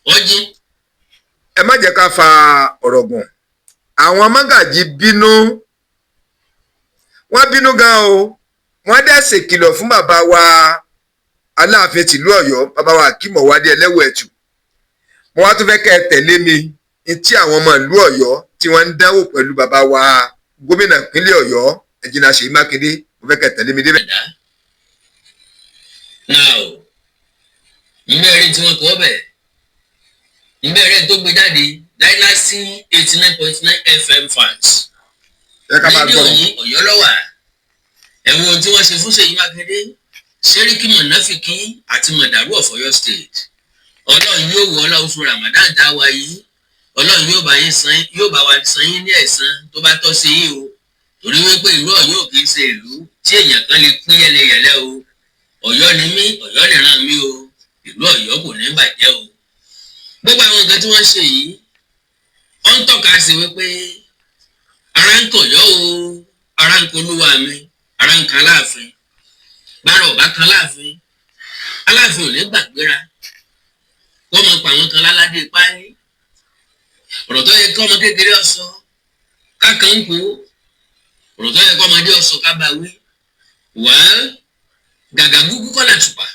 urging Ẹ má jẹ́ ká fa ọ̀rọ̀ gùn. Àwọn mọ́gàjí bínú, wọ́n bínú gan o. Wọ́n dẹ̀ ṣèkìlọ̀ fún bàbá wa Aláàfin tìlú Ọ̀yọ́, bàbá wa Akeem Ọwọ́adé Ẹlẹ́wù Ẹ̀tù. Mo wá tún fẹ́ kẹ́ ẹ tẹ̀lé mi ní tí àwọn ọmọ ìlú Ọ̀yọ́ tí wọ́n ń dánwò pẹ̀lú bàbá wa gómìnà ìpínlẹ̀ Ọ̀yọ́, Ẹnjìnà Ṣèyí Mákindé. Mo fẹ́ kẹ́ ẹ tẹ̀lé mi débẹ̀. Ẹ̀dá. Now, mbẹ́rẹ́ tí wọ́n kọ́ bẹ̀, mbẹ́rẹ́ tó gbé jáde, Dynasty 89.9 FM fans. Ẹ ká máa Rédíò gbọ́. yìí, Ọ̀yọ́ lọ́wà. Ẹ̀wọ̀n tí wọ́n ṣe fún Ṣèyí Mákindé, Sẹ́ríkì Mọ̀náfìkì àti Mọ̀dàrú of Ọ̀yọ́ State. Ọlọ́run yóò wọ ọlá oṣù Ramadan tá a wá yìí, Ọlọ́run yóò bá yín san, yóò bá wa san yín ní ẹ̀san tó bá tọ́ sí yín o, torí wípé ìlú Ọ̀yọ́ kì í ṣe ìlú tí èèyàn kan lè pín yẹlẹyẹlẹ o. Ọ̀yọ́ ni mí, Ọ̀yọ́ nìran mi o. Ìlú Ọ̀yọ́ kò ní bàjẹ́ o. Gbogbo àwọn nǹkan tí wọ́n ṣe yìí, ó ń tọ́ka sí wípé ara ń kọ̀yọ́ o, ara ń kolúwa mi, ara ń kan Aláàfin. Bára ọ̀bá kan Láàfin, Aláàfin ò ní gbàgbéra kó máa pa àwọn kan láládé páálí. Ọ̀rọ̀ tó yẹ kí ọmọ kékeré ọ̀sọ́ kákan ń kó, ọ̀rọ̀ tó yẹ kí ọmọdé ọ̀sọ́ ká bá wí wàá gàgà gúgú kọ́ làtùpà.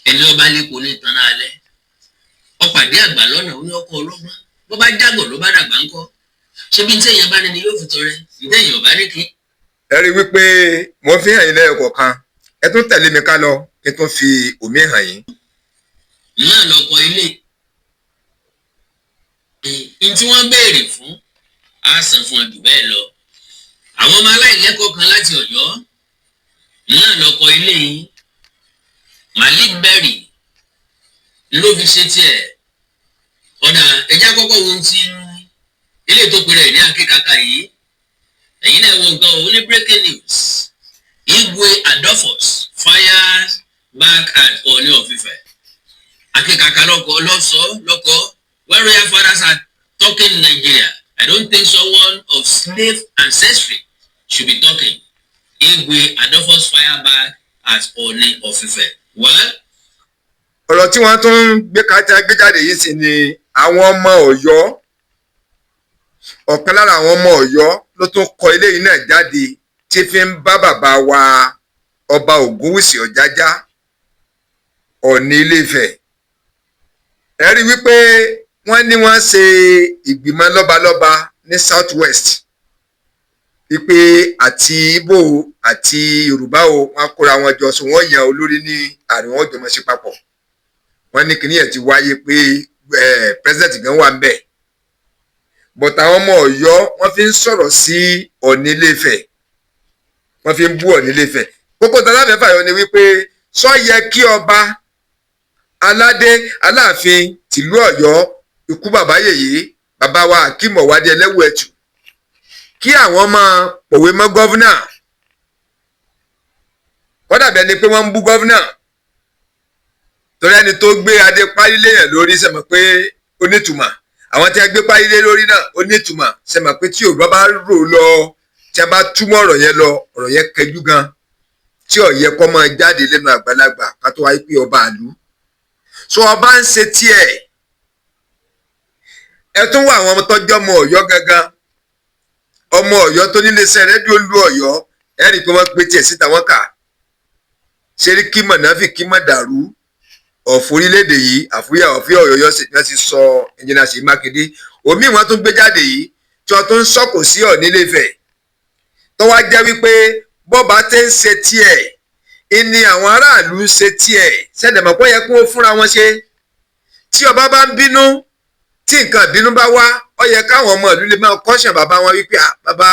Ẹni ọba lẹ́kọ̀ọ́ ní tan náà alẹ́ ọ̀pàdé àgbà lọ́nà, ó ní ọkọ̀ ọlọ́gbọ́n. Bó bá jágọ̀ ló bá dàgbà ńkọ́? Ṣé bí ntẹ̀yìn bá ní ni yóò fi tọrẹ, ntẹ̀yìn ọba ní kí. Ẹ rí i wípé mo fi hàn yín lẹ́yọ̀ kọ̀ọ̀kan. Ẹ tún tẹ̀lé mi ká lọ kí n tún fi òmíì hàn yín. Náà lọkọ ilé n tí wọ́n béèrè fún, á san fún ọ jù bẹ́ẹ̀ lọ. Àwọn ọmọ aláìlẹ́kọ̀ọ́ kan láti Ọ̀yọ́ náà lọkọ ilé yìí. Malik Berry ló fi ṣe tiẹ̀. Ọ̀dà ẹ̀já kọ́kọ́ wo ti ilé tó pe rẹ̀ ní akíkaka yìí. Ẹ̀yin náà wo nǹkan òun ní. Breaking news: Igwe Adolphus fires back at Ooni of Ife. Akíkaka lọkọ lọsọ lọkọ. When royal fathers are talking in Nigeria, I don't think someone of slave ancestry should be talking. Igwe Adolphus fire back at Ooni of Ife. Well, Ọ̀rọ̀ tí wọ́n tún ń gbé kájà gbé jáde yìí sì ni àwọn ọmọ Ọ̀yọ́. Ọ̀kan lára àwọn ọmọ Ọ̀yọ́ ló tún kọ eléyìí náà jáde tí fi ń bá bàbá wa Ọba Ògúnwùsì Ọ̀jájá, Ọ̀ọ̀ni Ilé-Ifẹ̀. Ẹ rí wípé wọ́n ní wọ́n ṣe ìgbìmọ̀ lọ́balọ́ba ní South West, wípé àti Ìgbò àti Yorùbá o, wọ́n kóra wọn jọ so, wọ́n yan olórí ní àárín wọn, jọ mọ́ sí papọ̀. Wọ́n ní kíní ẹ̀ ti wáyé pé president gan wà ń bẹ̀, but àwọn ọmọ Ọ̀yọ́, wọ́n fi ń sọ̀rọ̀ sí Ọ̀ọ̀ni Ilé-Ifẹ̀, wọ́n fi ń bú Ọ̀ọ̀ni Ilé-Ifẹ̀. Kókó tá láfẹ́ fàyọ ni wípé sọ yẹ kí ọba aládé Aláàfin tìlú Ọ̀yọ́, ikú bàbá yèyé, bàbá wa Akeem Ọwọ́adé Ẹlẹ́wù Ẹ̀tù, kí àwọn máa pòwe mọ́ governor? Wọ́n dàbí ẹni pé wọ́n ń bú governor, torí ẹni tó gbé adé páálí léèyàn lórí, sẹ́mọ̀ pé ó nítumọ̀? Àwọn tí wọ́n gbé páálí lé lórí náà, ó nítumọ̀. Sẹ́mọ̀ pé tí Yorùbá bá rò lọ, tí a bá túmọ̀ ọ̀rọ̀ yẹn lọ, ọ̀rọ̀ yẹn kẹjú gan tí ó yẹ kó máa jáde lẹ́nu àgbàlagbà, ká tó wáyé pé ọba àlú so ọba ń ṣe tiẹ̀. Ẹ tún wá àwọn tọ́jú ọmọ Ọ̀yọ́ gangan, ọmọ Ọ̀yọ́ tó nílé iṣẹ́ rédíò lu Ọ̀yọ́. Ẹ rí i pé wọ́n gbé tiẹ̀ síta, wọ́n kà Ṣeríkí Mọ̀nàfíkí Mọ̀dàrú ọ̀fọ̀ orílẹ̀-èdè yìí, àfúyà ọ̀fíà Ọ̀yọ́ sì wọ́n ti sọ Ẹnjìnà Ṣèyí Mákindé. Òmíì wọn tún gbé jáde yìí tí wọ́n tún ń sọ̀kò sí Ọ̀ọ̀ni Ilé-Ifẹ̀, tó wá jẹ́ wípé bọ́ba tẹ́ ń ṣe tiẹ̀ ìní, àwọn aráàlú ń ṣe tiẹ̀. Ṣẹ̀dẹ̀mọ̀ pé ó yẹ kí wọ́n fúnra wọn ṣe? Tí ọba bá ń bínú, tí nǹkan ìbínú bá wá, ó yẹ káwọn ọmọ ìlú lè máa kọ́ṣàn bàbá wọn wípé, "Ah, bàbá,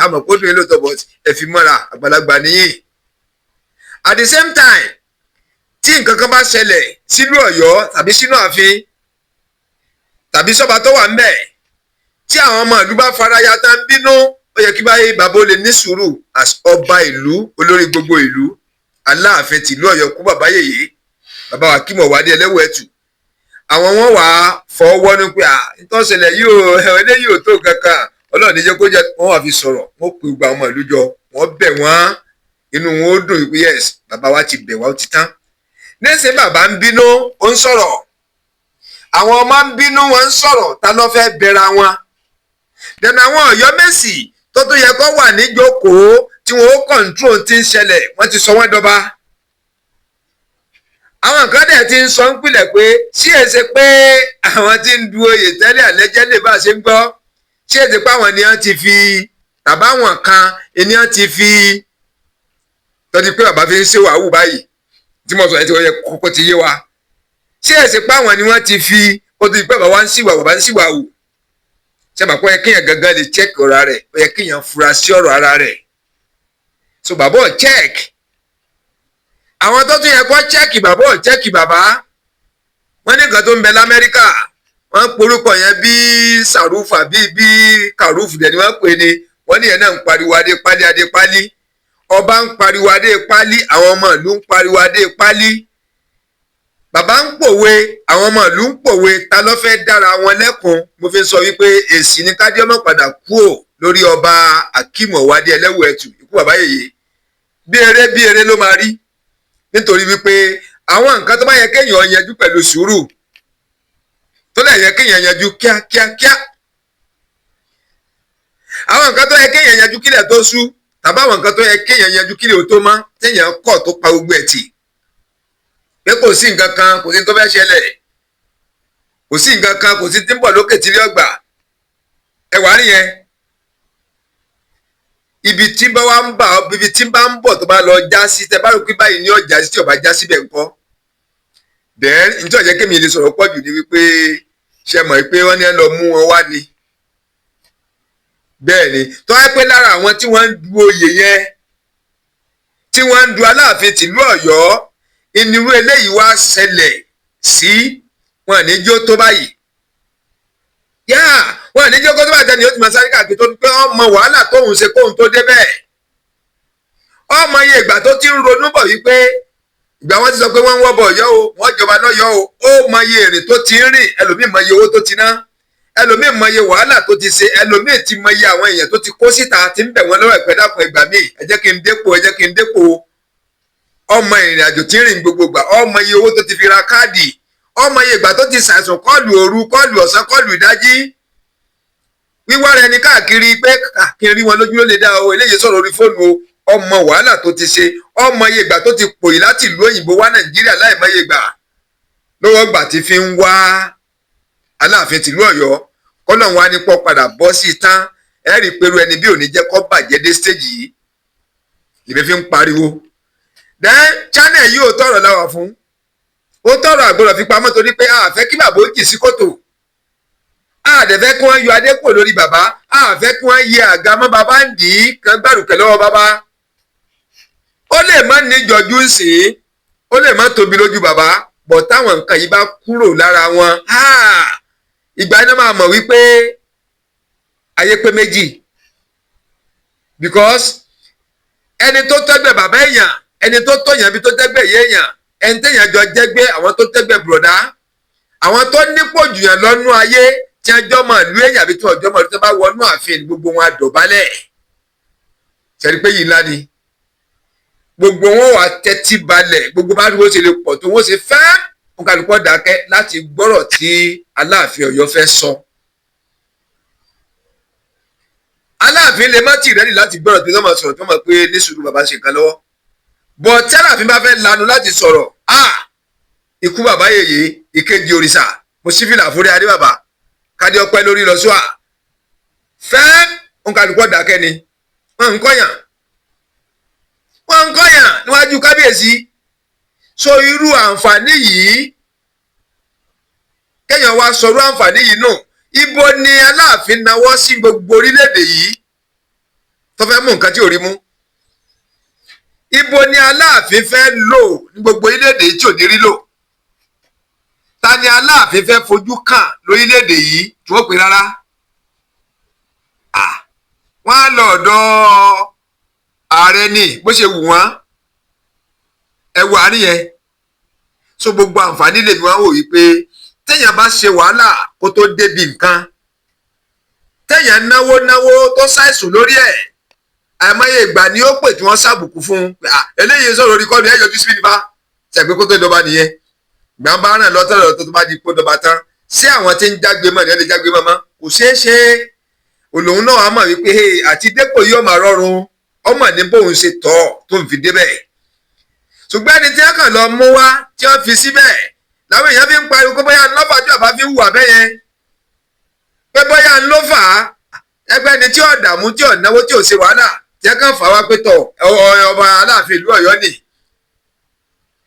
àmọ̀kódùn yín lóòótọ́, but ẹ fi mọ́ra, àgbàlagbà nìyí." At the same time, tí nǹkan kan bá ṣẹlẹ̀ sílùú Ọ̀yọ́ tàbí sínú ààfin tàbí sọ́ba tó wà ńbẹ̀, tí àwọn ọmọ ìlú bá faraya tá ń bínú, ó yẹ kí báyìí bàbá ó lè ní sùúrù as ọba ìlú, olórí gbogbo ìlú, Aláàfin tìlú Ọ̀yọ́, kú bàbá yèyé, bàbá wa Akeem Ọwọ́adé Ẹlẹ́wù Ẹ̀tù. Àwọn wọn wà á fọwọ́ ní pé à ntọ́sẹ̀lẹ̀ yìí ò, eléyìí ò tó kankan. Ọlọ́run ní jẹ́ kó jẹ́ wọ́n wà fi sọ̀rọ̀. Wọ́n pe gbogbo àwọn ọmọ ìlú jọ, wọ́n bẹ̀ wọ́n, inú wọn ó dùn pé yes, bàbá wa ti bẹ̀ wá, ó ti tán. Nísìnyí bàbá ń bínú, ó ń sọ̀rọ̀, àwọn ọmọ ń bínú, wọn ń sọ̀rọ̀. Ta ló fẹ́ bẹ̀rẹ̀ wọn dẹ̀nà? Àwọn Ọ̀yọ́mèsì tó tún yẹ kó wà níjókòó tí wọn ó control ti ń ṣẹlẹ̀, wọ́n ti sọ wọ́n dọba. Àwọn kan dẹ̀ ti ń sọ ń pilẹ̀ pé ṣí è ṣe pé àwọn tí ń du oyè tẹ́lẹ̀ àlẹ́jẹ́ lè bá a ṣe ń gbọ́, ṣí è ṣe pé àwọn ni wọ́n ti fi tàbáwọn kan ni wọ́n ti fi tọ́jú pé bàbá fi ń ṣe wàhù báyìí tí mo sọ yẹn tí wọ́n yẹ kókó ti yé wa. Ṣé è ṣe pé àwọn ni wọ́n ti fi ó ti pé bàbá wa ń ṣìwà, bàbá ń ṣìwà hù? Ṣé màá kọ́ yẹ kéèyàn gangan lè check ọ̀rọ̀ rẹ̀, ó yẹ kéèyàn fura sí ọ̀rọ̀ ara rẹ̀. So bàbá ò check àwọn tó tún yẹ kó check, bàbá ò check bàbá. Wọ́n ní nǹkan tó ń bẹ l'Amẹ́ríkà, wọ́n porúkọ yẹn bí sàrúfà bí kàrúfù dẹ̀ ni wọ́n pè ní. Wọ́n ní yẹn náà ń pariwo adé pálí, adé pálí. Ọba ń pariwo adé pálí, àwọn ọmọ ìlú ń pariwo adé pálí, bàbá ń pòwe, àwọn ọmọ ìlú ń pòwe. Ta ló fẹ́ dára wọn lẹ́kun? Mo fi sọ wípé èsì ní kádé ọmọ padà kúò lórí ọba Akeem Ọ̀wádé Ẹlẹ́wù Ẹ̀tù. Ikú bàbá yèyé, bí eré bí eré ló máa rí, nítorí wípé àwọn nǹkan tó bá yẹ kéèyàn yanjú pẹ̀lú sùúrù, tó lè yẹ kéèyàn yanjú kíákíákíá, àwọn nǹkan tó yẹ kéèyàn yanjú kílẹ̀ tó sú, tàbí àwọn nǹkan tó yẹ kéèyàn yanjú kílẹ̀ tó mọ́, téèyàn kọ̀ tó pa gbogbo ẹ̀ tì pé kò sí nǹkan kan, kò sí tó fẹ́ ṣẹlẹ̀, kò sí nǹkan kan, kò sí tí ń bọ̀ lókè tí rí ọgbà ẹ wà rí yẹn. Ibi tí bá wá ń bà, ibi tí bá ń bọ̀, tó bá lọ já sí, tẹ bá rò pé báyìí ní ọjà sí, tí ó bá já síbẹ̀ ńkọ́? Then nítorí ọ̀jẹ̀ kémi lè sọ̀rọ̀ pọ̀ jù ní wípé ṣe mọ̀ pé wọ́n ní ẹ lọ mú wọn wá ni. Bẹ́ẹ̀ ni, tó wáyé pé lára àwọn tí wọ́n ń du oyè yẹn, tí wọ́n ń du Aláàfin tìlú Ọ̀yọ́, ìnirú eléyìí wá ṣẹlẹ̀ sí wọn, ní jó tó báyìí yá, wọn ní jó tó báyìí. Tẹ́ni ó ti máa sáré káàkiri tó pé ọmọ wàhálà tóun ṣe kóun tó débẹ̀, ọmọ iye ìgbà tó ti ń ronú bọ̀ wípé ìgbà wọn ti sọ pé wọ́n ń wọ́ bọ̀ Ọ̀yọ́ o, wọ́n jọba lọ́yọ́ o, ó mọ iye èrè tó ti ń rìn, ẹlòmíì mọ iye owó tó ti ná, ẹlòmíì mọ iye wàhálà tó ti ṣe, ẹlòmíì ti mọ iye àwọn èèyàn tó ti kó síta tí ń bẹ̀ wọ́n lọ́wọ́ ìpẹ́, dàpọ̀ ìgbà míì, ẹ jẹ́ kí n dépò, ẹ jẹ́ kí n dépò. Ọmọ ìrìn àjò tí ń rìn gbogbo gbà, ọmọ iye owó tó ti fi ra káàdì, ọmọ iye ìgbà tó ti ṣàìsàn, call òru, call ọ̀sán, call ìdájí, wíwá rẹ ní káàkiri pé kí n rí wọn lójú ló lè dá o, eléyìí sọ̀rọ̀ orí fóònù o. Ọmọ wàhálà tó ti ṣe, ọmọ iye ìgbà tó ti pòyì láti ìlú òyìnbó wá Nàìjíríà láìmọye ìgbà lọ́wọ́ ìgbà tí fi ń wá Aláàfin tìlú Ọ̀yọ́ kọ́nà wa ní pọ́ padà bọ́ sí i tán. Ẹ rí i pẹ̀lú ẹni bí ò ní jẹ́ kó bàjẹ́ dé stage yìí lèmi fi ń pariwo. Then channel yìí, ò tọrọ láwà fún ó tọrọ àgbọ̀dọ̀ fi pamọ́, torí pé a fẹ́ kí bàbá ó jì sí kòtò, a dẹ̀ fẹ́ kí wọ́n yọ adé kúrò lórí bàbá, a fẹ́ kí wọ́n yẹ àga mọ́ bàbá ń dì í kan gbàrúkẹ́ lọ́wọ́ bàbá. Ó lè má ní jọjú sí i, ó lè má tóbi lójú bàbá bọ̀. Táwọn nǹkan yìí bá kúrò lára wọn, ìgbà yẹn máa mọ̀ wípé ayé pé méjì, because ẹni tó tẹ́gbẹ́ bàbá èèyàn, ẹni tó tọ̀yàn bí tó tẹ́gbẹ́ yé èèyàn, ẹni téèyàn jọ jẹ́gbẹ́, àwọn tó tẹ́gbẹ́ bùrọ̀dá, àwọn tó nípò jùyàn lọ́nú ayé, tí wọ́n jọ́ mọ̀ ìlú èèyàn àbí tí wọ́n jọ́ mọ̀ ìlú, tó bá wọnú ààfin, gbogbo wọn àdọ̀bálẹ̀. Sẹ́ni pé yìí ńlá ni gbogbo wọn wà tẹ́tí balẹ̀, gbogbo bá dúró ṣe lè pọ̀ tó, wọ́n ṣe fẹ́ nkàlùkọ́ dákẹ́ láti gbọ́rọ̀ tí Aláàfin Ọ̀yọ́ fẹ́ sọ. Aláàfin lè má tì ready láti gbọ́rọ̀ tí wọ́n máa sọ̀rọ̀, tí wọ́n máa pé ní sùúrù, bàbá ṣe nǹkan lọ́wọ́ bọ̀. Tí Aláàfin bá fẹ́ lanu láti sọ̀rọ̀, ah, ikú bàbá yèyé ìkejì òrìṣà, mo sí fìlà fúnra adé bàbá, kádé ọpẹ́ lórí lọ́sùà fẹ́, nkàlùkọ́ dákẹ́ ni. Wọ́n ń kọ́yàn, wọ́n ń kọ́yàn níwájú kábíyèsí. So irú àǹfààní yìí, kéèyàn wá sọrú àǹfààní yìí nù, ibo ni Aláàfin nawọ́ sí gbogbo orílẹ̀-èdè yìí tó fẹ́ mú nǹkan tí ò rí mú? Ibo ni Aláàfin fẹ́ lò ní gbogbo orílẹ̀-èdè yìí tí ò ní rí lò? Ta ni Aláàfin fẹ́ fojú kàn lórílẹ̀-èdè yìí tí wọ́n pè rárá? Wọ́n á lọ ọ̀dọ̀ ààrẹ ní bó ṣe wù wọ́n. Ẹ wọ àárín yẹn. So gbogbo àǹfààní lèmi wá wò wípé téèyàn bá ṣe wàhálà kó tó débi nǹkan. Téèyàn náwó náwó tó ṣàìsùn lórí ẹ̀, àìmọye ìgbà ni ó pè tí wọ́n ṣàbùkù fún un. Eléyìí sọ̀rọ̀ orí kọ́ni ẹ̀ yọjú sí mi bá ṣàgbé kó tó dọba nìyẹn. Gbà ń bá ràn lọ́tọ̀ lọ́tọ̀ tó bá di pé dọba tán, ṣé àwọn tí ń jágbe mọ́ ni ẹ lè jágbe mọ́ mọ́? Kò ṣeé ṣe. Òlòun náà á mọ̀ wípé àti dépò yóò máa rọrùn ọmọ ní bóun ṣe tọ́ tó ń fi débẹ̀. Ṣùgbọ́n ẹni tí wọ́n kàn lọ mú wá tí wọ́n fi síbẹ̀ làwọn èèyàn fi ń pariwo pé bóyá ńlọ́fà tí bàbá fi ń hùwà bẹ́yẹn, pé bóyá ńlọ́fà ẹgbẹ́ ni tí ò dààmú, tí ò náwó, tí ò ṣe wàhálà, tí wọ́n kàn fà wá pé tọ̀ ọba Aláàfin ìlú Ọ̀yọ́ nì,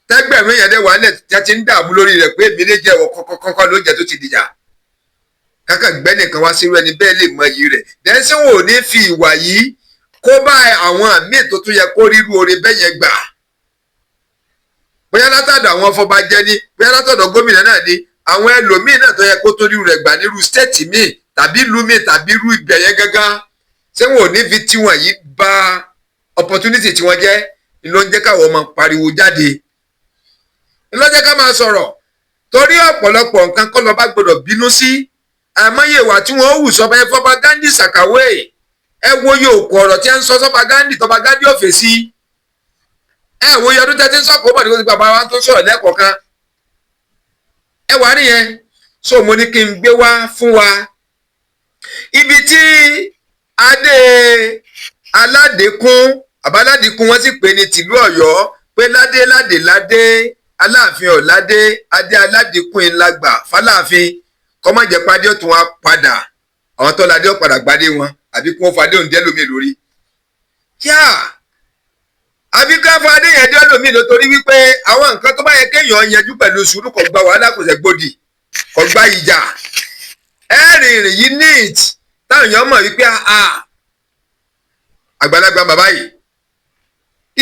tẹ́gbẹ̀rún èèyàn dẹ̀ wà nílẹ̀ tí a ti ń dààmú lórí rẹ̀ pé èmi lè jẹ́ ẹ̀wọ̀ kọ́kọ́kọ́ lóúnjẹ tó ti dìjà, kákà gbẹ́ nìkan wá sírú ẹni bẹ́ẹ̀ lè mọ iyì rẹ̀. Dẹ́sí wọn ò ní fi ìwà yìí kó bá àwọn míì tó tún yẹ kó ríru oore bẹ́ẹ̀ yẹn gbà, bóyá látọ̀dọ̀ àwọn afọbajẹ ni, bóyá látọ̀dọ̀ gómìnà náà ni, àwọn ẹlòmíì náà tó yẹ kó tó ríru rẹ̀ gbà nírú state míì tàbí ìlú míì tàbí irú ibẹ̀ yẹn gángan, ṣé wọn ò ní fi tiwọn yìí bà opportunity tí wọ́n jẹ́? Ló ń jẹ́ káwọn ọmọ pariwo jáde, ló jẹ́ ká máa sọ̀rọ̀, torí ọ̀pọ̀lọpọ̀ nǹkan kọ́ lọ́ba gbọ́dọ̀ bínú sí. Àìmọye ìwà tí wọ́n hù sọba ẹ fọba Gandhi ṣàkàwé. Ẹ wo iye òkú ọ̀rọ̀ tí ẹ ń sọ sọba Gandhi, tọba Gandhi ò fèsì. Ẹ wo iye ọdún tẹ́tí ń sọ̀kò bọ̀ ní kó ti bàbá wa tó ń sọ̀rọ̀ lẹ́kọ̀ọ̀kan. Ẹ wà nìyẹn. So mo ní kí n gbé wá fún wa ibi tí adé aládékún àbáládìkún wọ́n sì pè ní tìlú Ọ̀yọ́, pé ládé ládé ládé Aláàfin ọ̀ládé, adé aládìkún ńlágbà fáláàfin, kọ́mọ̀jẹ̀ padé ó tún wá padà, àwọn tó ládé ó padà gbadé wọn, àbí kí wọ́n fadé òun dẹ́ lómi lórí. Kíá àbí ká fadé yẹn dẹ́ lómi lórí, torí wípé àwọn nǹkan tó bá yẹ kéèyàn yanjú pẹ̀lú sùúrù kò gba wàhálà, kò sẹ́ gbòdì, kò gba ìjà. Ẹ̀rìn ìrìn yìí neat, táwọn èèyàn mọ̀ wípé àgbàlagbà bàbá yìí,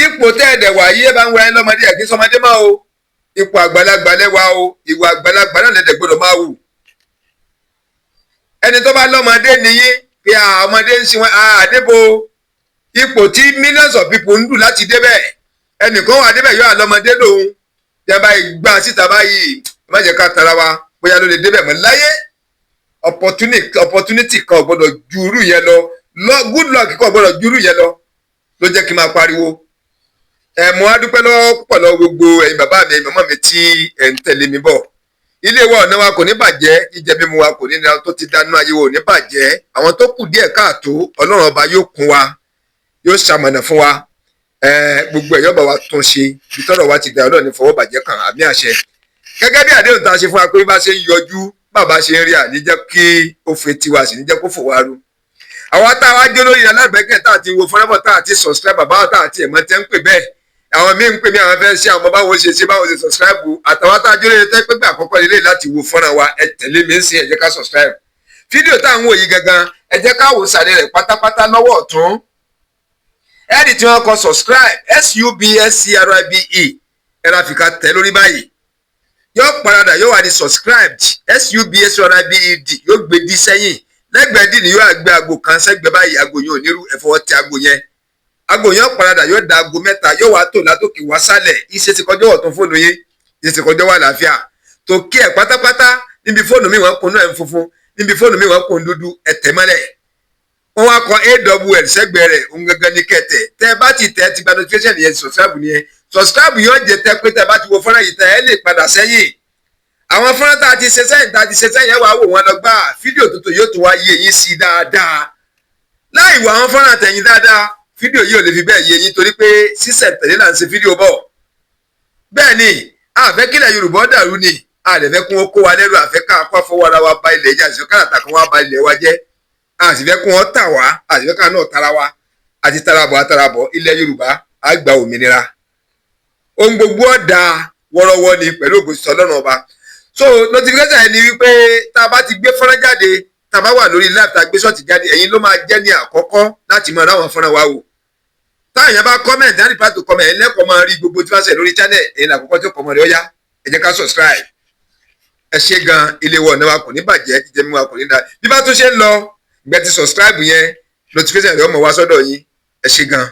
ipò tẹ́ ẹ̀dẹ̀ wà yí, ẹ bá ń wẹ ẹ lọ́mọdé ẹ̀ kí sọmọdé máa o, ipò àgbàlagbà lẹ́wà o, ìwà àgbàlagbà náà lẹ́dẹ̀ gbọ́dọ̀ máa wù. Ẹni tó bá lọ́mọdé nìyí pé ọmọdé ń sin wọn àdébò, ipò tí millions of people ń dù láti débẹ̀, ẹnìkan wà débẹ̀ yóò àlọ́mọdé lòun tí a bá gbà síta báyìí, má jẹ́ ká tara wa, bóyá ló lè débẹ̀ mọ́ láyé. Opportunity kan ò gbọ́dọ̀ ju irú yẹn lọ, good luck kan ò gbọ́dọ̀ ju irú yẹn lọ. Ló jẹ́ kí n máa pariwo. Ẹ mo á dúpẹ́ lọ́wọ́ púpọ̀ lọ́wọ́ gbogbo ẹ̀yin bàbá mi, ẹ̀yin màmá mi tí ẹ̀ ń tẹ̀lé mi bọ̀. Ilé wa, ọ̀nà wa kò ní bàjẹ́, jíjẹ mímu wa kò ní nira, tó ti dánú ayé wa ò ní bàjẹ́. Àwọn tó kù díẹ̀ káàtó, Ọlọ́run ọba yóò kún wa, yóò ṣamọ̀nà fún wa, gbogbo ẹ̀ yóò bá wa tún ṣe. Ibi tọ́rọ̀ wa ti dà, Ọlọ́run ní fọwọ́ bàjẹ́ kàn, àmì àṣẹ. Gẹ́gẹ́ bí àdéhùn tá a ṣe fún wa pé bá ṣe ń yọjú, bàbá ṣe ń rí, àní jẹ́ kí ó fe tiwa, sì ní jẹ́ kó fò wá ru. Àwa tá a wá jó lórí alábẹ́kẹ̀ tá a ti wo fọ́nrán, tá a ti subscribe, bàbá tá a ti ẹ̀mọ́ tẹ́ ń pè bẹ́ẹ̀, àwọn míì ń pè mí, àwọn fẹ́ ṣe àwọn báwo ṣe ṣe, báwo ṣe subscribe. Àtàwọn tá a jó lórí tẹ́ pé gbà àkọ́kọ́ lélẹ̀ láti wo fọ́nrán wa, ẹ tẹ̀lé mi ń sìn, ẹ jẹ́ ká subscribe. Fídíò tá à ń wò yìí gangan, ẹ jẹ́ ká wò sàlẹ̀ rẹ̀ pátápátá lọ́wọ́ ọ̀tún, ẹ̀ẹ́dì tí wọ́n kọ subscribe, subscribe, ẹ ra fìkà tẹ̀ lórí báyìí, yóò paradà, yóò wà ní subscribed, subscribed, yóò gbé dí sẹ́yìn. Lẹ́gbẹ̀ẹ́ dì ní yóò gbé aago kan sẹ́gbẹ̀ẹ́ báyìí. Aago yẹn ò ní rú, ẹ fọwọ́ tẹ aago yẹn. Aago yẹn paradà, yóò da aago 3, yóò wá tò látòkè wá sálẹ̀. Iṣẹ́ ti kọjọ́ ọ̀tún fóònù yín, iṣẹ́ ti kọjọ́ wà láàfíà tó kí ẹ̀ pátápátá. Níbi fóònù mi wọ́n kun náà ń funfun, níbi fóònù mi wọ́n kun dúdú, ẹ tẹ̀ mọ́lẹ̀. Wọ́n wá kọ awl sẹ́gbẹ̀ẹ́ rẹ̀, òun gangan ní kẹtẹ̀. Tẹ́ ẹ bá ti tẹ̀, ti gba notification yẹn, subscribe nìyẹn. Subscribe yóò jẹ tẹ pé tẹ́ bá ti wo fọ́nrán yìí tẹ́, ẹ lè padà sẹ́yìn àwọn fọ́nrán tá a ti ṣe sẹ́yìn, tá a ti ṣe sẹ́yìn, ẹ wàá wò wọ́n lọ gbà. Fídíò tuntun yóò tún wá yé yín sí dáadáa. Láì wo àwọn fọ́nrán àtẹ̀yìn dáadáa, fídíò yìí ò lè fi bẹ́ẹ̀ yé yín, torí pé sísẹ̀ntẹ̀lé là ń ṣe fídíò bọ̀. Bẹ́ẹ̀ ni àfẹ́ kílẹ̀ Yorùbá dàrú ni, àdẹ̀fẹ́ kún ó kó wa lẹ́rù, àfẹ́ ká kó fọwọ́ ara wa ba ilẹ̀ jẹ́, àṣìfẹ́ káràtà kan wá ba ilẹ̀ wa jẹ́, àṣìfẹ́ kún wọn tà wá, àṣìfẹ́ ká náà tara wa àti tarabọ̀ àtarabọ̀. Ilẹ̀ Yorùbá á gba òmìnira, ohun gbogbo ọ̀dà wọ́rọ́wọ́ ni pẹ̀lú ògo sísọ Ọlọ́run ọba. So notification yẹn ni wípé tá a bá ti gbé fọ́nrán jáde, tá a bá wà lórí live, tá a gbé short jáde, ẹ̀yin ló máa jẹ́ ní àkọ́kọ́ láti máa ráwọn fọ́nrán wa wò. Táwọn èèyàn bá comment and reply to comment, ẹ̀yin lẹ́kọ̀ọ́ máa rí gbogbo tí wọ́n ṣe lórí channel, ẹ̀yin làkọ́kọ́ tí ó kọ́ mọ́ rẹ̀. Ó yá, ẹ jẹ́ ká subscribe. Ẹ ṣé gan. Ilé wa, ọ̀nà wa kò ní bàjẹ́, jíjẹ mímu wa kò ní da. Bí bá tún ṣe ń lọ, ìgbẹ́ ti subscribe yẹn, notification rẹ̀ ó mọ̀ wá sọ́dọ̀ yín. Ẹ ṣé gan.